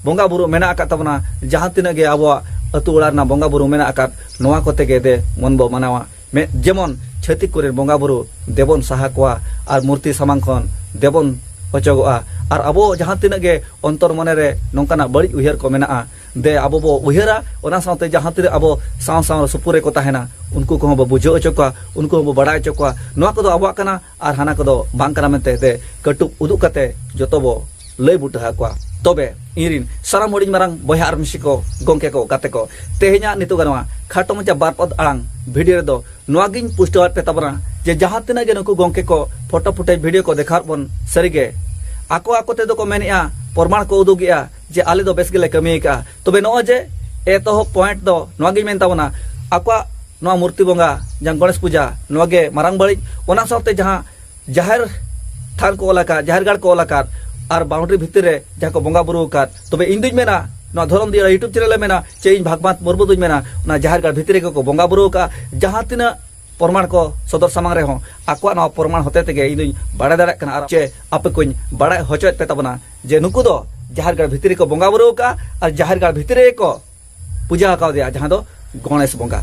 ᱵᱚᱸᱜᱟ ᱵᱩᱨᱩ ᱢᱮᱱᱟᱜ ᱟᱠᱟᱫ ᱛᱟᱵᱚᱱᱟ, ᱡᱟᱦᱟᱸ ᱛᱤᱱᱟᱹᱜ ᱜᱮ ᱟᱵᱚᱣᱟᱜ ᱟᱹᱛᱩ ᱚᱲᱟᱜ ᱨᱮᱱᱟᱜ ᱵᱚᱸᱜᱟ ᱵᱩᱨᱩ ᱢᱮᱱᱟᱜ ᱟᱠᱟᱫ, ᱱᱚᱣᱟ ᱠᱚᱛᱮ ᱜᱮ ᱫᱮ ᱢᱚᱱ ᱵᱚ ᱢᱟᱱᱟᱣᱟ᱾ ᱢᱮ-, ᱡᱮᱢᱚᱱ ᱪᱷᱟᱹᱛᱤᱠ ᱠᱚᱨᱮᱱ ᱵᱚᱸᱜᱟ ᱵᱩᱨᱩ ᱫᱮᱵᱚᱱ ᱥᱟᱦᱟ ᱠᱚᱣᱟ ᱟᱨ ᱢᱩᱨᱛᱤ ᱥᱟᱢᱟᱝ ᱠᱷᱚᱱ ᱫᱮᱵᱚᱱ ᱚᱪᱚᱜᱚᱜᱼᱟ᱾ ᱟᱨ ᱟᱵᱚ ᱡᱟᱦᱟᱸ ᱛᱤᱱᱟᱹᱜ ᱜᱮ ᱚᱱᱛᱚᱨ ᱢᱚᱱᱮ ᱨᱮ ᱱᱚᱝᱠᱟᱱᱟᱜ ᱵᱟᱹᱲᱤᱡ ᱩᱭᱦᱟᱹᱨ ᱠᱚ ᱢᱮᱱᱟᱜᱼᱟ, ᱫᱮ ᱟᱵᱚ ᱵᱚ ᱩᱭᱦᱟᱹᱨᱟ, ᱚᱱᱟ ᱥᱟᱶᱛᱮ ᱡᱟᱦᱟᱸ ᱛᱤᱱᱟᱹᱜ ᱟᱵᱚ ᱥᱟᱶ ᱥᱟᱶ ᱥᱩᱯᱩᱨ ᱨᱮᱠᱚ ᱛᱟᱦᱮᱱᱟ, ᱩᱱᱠᱩ ᱠᱚᱦᱚᱸ ᱵᱚ ᱵᱩᱡᱷᱟᱹᱣ ᱦᱚᱪᱚ ᱠᱚᱣᱟ, ᱩᱱᱠᱩ ᱦᱚᱸ ᱵᱚ ᱵᱟᱲᱟᱭ ᱦᱚᱪᱚ ᱠᱚᱣᱟ, ᱱᱚᱣᱟ ᱠᱚᱫᱚ ᱟᱵᱚᱣᱟᱜ ᱠᱟᱱᱟ ᱟᱨ ᱦᱟᱱᱟ ᱠᱚᱫᱚ ᱵᱟᱝ ᱠᱟᱱᱟ ᱢᱮᱱᱛᱮ ᱫᱮ ᱠᱟᱹᱴᱩᱵ ᱩᱫᱩᱜ ᱠᱟᱛᱮ ᱡᱚᱛᱚ ᱵᱚ ᱞᱟᱹᱭ ᱵᱩᱴᱟᱹ ᱟᱠᱚᱣᱟ᱾ ᱛᱚᱵᱮ ᱤᱧᱨᱤᱱ ᱥᱟᱱᱟᱢ ᱦᱩᱰᱤᱧ ᱢᱟᱨᱟᱝ ᱵᱚᱭᱦᱟ ᱟᱨ ᱢᱤᱥᱤ ᱠᱚ, ᱜᱚᱢᱠᱮ ᱠᱚ, ᱜᱟᱛᱮ ᱠᱚ, ᱛᱮᱦᱮᱧᱟᱜ ᱱᱤᱛᱚᱜ ᱱᱚᱣᱟ ᱠᱷᱟᱴᱚ ᱢᱟᱪᱷᱟ ᱵᱟᱨ ᱯᱚᱫ ᱟᱲᱟᱝ ᱵᱷᱤᱰᱤᱭᱳ ᱨᱮᱫᱚ ᱱᱚᱣᱟ ᱜᱤᱧ ᱯᱩᱥᱴᱟᱹᱣᱟᱫ ᱯᱮ ᱛᱟᱵᱚᱱᱟ ᱡᱮ ᱡᱟᱦᱟᱸ ᱛᱤᱱᱟᱹᱜ ᱜᱮ ᱱᱩᱠᱩ ᱜᱚᱢᱠᱮ ᱠᱚ ᱯᱷᱳᱴᱳ ᱯᱷᱩᱴᱮᱡᱽ ᱵᱷᱤᱰᱤᱭᱳ ᱠᱚ ᱫᱮᱠᱷᱟᱣᱟᱫ ᱵᱚᱱ, ᱥᱟᱹᱨᱤᱜᱮ ᱟᱠᱚ ᱟᱠᱚ ᱛᱮᱫᱚ ᱠᱚ ᱢᱮᱱᱮᱜᱼᱟ, ᱯᱨᱚᱢᱟᱬ ᱠᱚ ᱩᱫᱩᱜᱮᱜᱼᱟ ᱡᱮ ᱟᱞᱮ ᱫᱚ ᱵᱮᱥ ᱜᱮᱞᱮ ᱠᱟᱹᱢᱤ ᱟᱠᱟᱫᱼᱟ᱾ ᱛᱚᱵᱮ ᱱᱚᱜᱼᱚᱭ ᱡᱮ ᱮᱛᱚᱦᱚᱵ ᱯᱚᱭᱮᱱᱴ ᱫᱚ ᱱᱚᱣᱟ ᱜᱤᱧ ᱢᱮᱱ ᱛᱟᱵᱚᱱᱟ, ᱟᱠᱚᱣᱟᱜ ᱱᱚᱣᱟ ᱢᱩᱨᱛᱤ ᱵᱚᱸᱜᱟ, ᱡᱟᱦᱟᱸ ᱜᱚᱬᱮᱥ ᱯᱩᱡᱟ, ᱱᱚᱣᱟ ᱜᱮ ᱢᱟᱨᱟᱝ ᱵᱟᱹᱲᱤᱡ᱾ ᱚᱱᱟ ᱥᱟᱶᱛᱮ ᱡᱟᱦᱟᱸ ᱡᱟᱦᱮᱨ ᱛᱷᱟᱱ ᱠᱚ ᱚᱞ ᱟᱠᱟᱫ, ᱡᱟᱦᱮᱨ ᱜᱟᱲ ᱠᱚ ᱚᱞ ᱟᱠᱟᱫ, ᱟᱨ ᱵᱟᱣᱩᱱᱰᱟᱨᱤ ᱵᱷᱤᱛᱤᱨ ᱨᱮ ᱡᱟᱦᱟᱸ ᱠᱚ ᱵᱚᱸᱜᱟ ᱵᱩᱨᱩ ᱟᱠᱟᱫ, ᱛᱚᱵᱮ ᱤᱧ ᱫᱩᱧ ᱢᱮᱱᱟ, ᱱᱚᱣᱟ ᱫᱷᱚᱨᱚᱢ ᱫᱤᱭᱟ YouTube ᱪᱮᱱᱮᱞ ᱮ ᱢᱮᱱᱟ, ᱪᱮ ᱤᱧ ᱵᱷᱟᱜᱽᱵᱟᱱᱛ ᱢᱩᱨᱢᱩ ᱫᱩᱧ ᱢᱮᱱᱟ, ᱚᱱᱟ ᱡᱟᱦᱮᱨ ᱜᱟᱲ ᱵᱷᱤᱛᱤᱨ ᱨᱮᱜᱮ ᱠᱚ ᱵᱚᱸᱜᱟ ᱵᱩᱨᱩ ᱟᱠᱟᱫᱼᱟ᱾ ᱡᱟᱦᱟᱸ ᱛᱤᱱᱟᱹᱜ ᱯᱨᱚᱢᱟᱬ ᱠᱚ ᱥᱚᱫᱚᱨ ᱥᱟᱢᱟᱝ ᱨᱮᱦᱚᱸ, ᱟᱠᱚᱣᱟᱜ ᱱᱚᱣᱟ ᱯᱨᱚᱢᱟᱬ ᱦᱚᱛᱮ ᱛᱮᱜᱮ ᱤᱧ ᱫᱩᱧ ᱵᱟᱲᱟᱭ ᱫᱟᱲᱮᱭᱟᱜ ᱠᱟᱱᱟ, ᱟᱨ ᱪᱮ ᱟᱯᱮ ᱠᱚᱧ ᱵᱟᱲᱟᱭ ᱦᱚᱪᱚᱭᱮᱫ ᱯᱮ ᱛᱟᱵᱚᱱᱟ ᱡᱮ ᱱᱩᱠᱩ ᱫᱚ ᱡᱟᱦᱮᱨ ᱜᱟᱲ ᱵᱷᱤᱛᱤᱨ ᱨᱮᱠᱚ ᱵᱚᱸᱜᱟ ᱵᱩᱨᱩ ᱟᱠᱟᱫᱼᱟ ᱟᱨ ᱡᱟᱦᱮᱨ ᱜᱟᱲ ᱵᱷᱤᱛᱤᱨ ᱨᱮᱜᱮ ᱠᱚ ᱯᱩᱡᱟᱹ ᱟᱠᱟᱣᱫᱮᱭᱟ, ᱡᱟᱦᱟᱸ ᱫᱚ ᱜᱚᱬᱮᱥ ᱵᱚᱸᱜᱟ᱾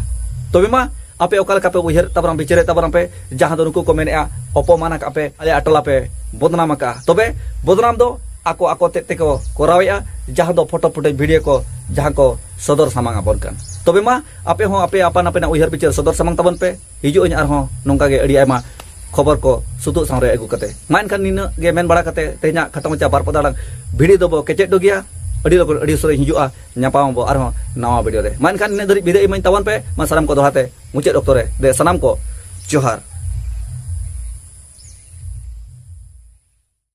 ᱛᱚᱵᱮ ᱢᱟ, ᱟᱯᱮ ᱚᱠᱟ ᱞᱮᱠᱟ ᱯᱮ ᱩᱭᱦᱟᱹᱨᱮᱫ ᱛᱟᱵᱚᱱᱟ, ᱵᱤᱪᱟᱹᱨᱮᱫ ᱛᱟᱵᱚᱱᱟ ᱯᱮ, ᱡᱟᱦᱟᱸ ᱫᱚ ᱱᱩᱠᱩ ᱠᱚ ᱢᱮᱱᱮᱫᱼᱟ, ᱚᱯᱚᱢᱟᱱ ᱟᱠᱟᱫ ᱯᱮ, ᱟᱞᱮᱭᱟᱜ ᱴᱚᱞᱟ ᱯᱮ ᱵᱚᱫᱱᱟᱢ ᱟᱠᱟᱫᱼᱟ᱾ ᱛᱚᱵᱮ ᱵᱚᱫᱱᱟᱢ ᱫᱚ ᱟᱠᱚ ᱟᱠᱚ ᱛᱮᱫ ᱛᱮᱠᱚ ᱠᱚᱨᱟᱣᱮᱫᱼᱟ, ᱡᱟᱦᱟᱸ ᱫᱚ ᱯᱷᱳᱴᱳ ᱯᱷᱩᱴᱮᱡᱽ ᱵᱷᱤᱰᱤᱭᱳ ᱠᱚ ᱡᱟᱦᱟᱸ ᱠᱚ ᱥᱚᱫᱚᱨ ᱥᱟᱢᱟᱝ ᱟᱵᱚᱱ ᱠᱟᱱ᱾ ᱛᱚᱵᱮ ᱢᱟ ᱟᱯᱮ ᱦᱚᱸ ᱟᱯᱮ ᱟᱯᱟᱱ ᱟᱯᱤᱱᱟᱜ ᱩᱭᱦᱟᱹᱨ ᱵᱤᱪᱟᱹᱨ ᱥᱚᱫᱚᱨ ᱥᱟᱢᱟᱝ ᱛᱟᱵᱚᱱ ᱯᱮ᱾ ᱦᱤᱡᱩᱜ ᱟᱹᱧ ᱟᱨᱦᱚᱸ ᱱᱚᱝᱠᱟ ᱜᱮ ᱟᱹᱰᱤ ᱟᱭᱢᱟ ᱠᱷᱚᱵᱚᱨ ᱠᱚ ᱥᱩᱛᱩᱜ ᱥᱟᱶᱨᱮ ᱟᱹᱜᱩ ᱠᱟᱛᱮ᱾ ᱢᱟ ᱮᱱᱠᱷᱟᱱ ᱱᱤᱱᱟᱹᱜ ᱜᱮ ᱢᱮᱱ ᱵᱟᱲᱟ ᱠᱟᱛᱮ ᱛᱮᱦᱮᱧᱟᱜ ᱠᱷᱟᱴᱚ ᱢᱟᱪᱷᱟ ᱵᱟᱨ ᱯᱟᱛᱟᱲᱟᱝ ᱵᱷᱤᱰᱤᱭᱳ ᱫᱚᱵᱚ ᱠᱮᱪᱮᱫ ᱦᱚᱴᱚ ᱜᱮᱭᱟ᱾ ᱟᱹᱰᱤ ᱞᱚᱜᱚᱱ ᱟᱹᱰᱤ ᱩᱥᱟᱹᱨᱟᱧ ᱦᱤᱡᱩᱜᱼᱟ, ᱧᱟᱯᱟᱢ ᱟᱵᱚ ᱟᱨᱦᱚᱸ ᱱᱟᱣᱟ ᱵᱷᱤᱰᱤᱭᱳ ᱨᱮ᱾ ᱢᱟ ᱮᱱᱠᱷᱟᱱ ᱱᱤᱱᱟᱹᱜ ᱫᱷᱟᱹᱨᱤᱡ ᱵᱤᱫᱟᱹᱭ ᱤᱢᱟᱹᱧ ᱛᱟᱵᱚᱱ ᱯᱮ᱾ ᱢᱟ ᱥᱟᱱᱟᱢ ᱠᱚ ᱫᱚᱦᱲᱟ ᱛᱮ ᱢᱩᱪᱟᱹᱫ ᱚᱠᱛᱚ ᱨᱮ ᱫᱮ ᱥᱟᱱᱟᱢ ᱠᱚ ᱡᱚᱦᱟᱨ᱾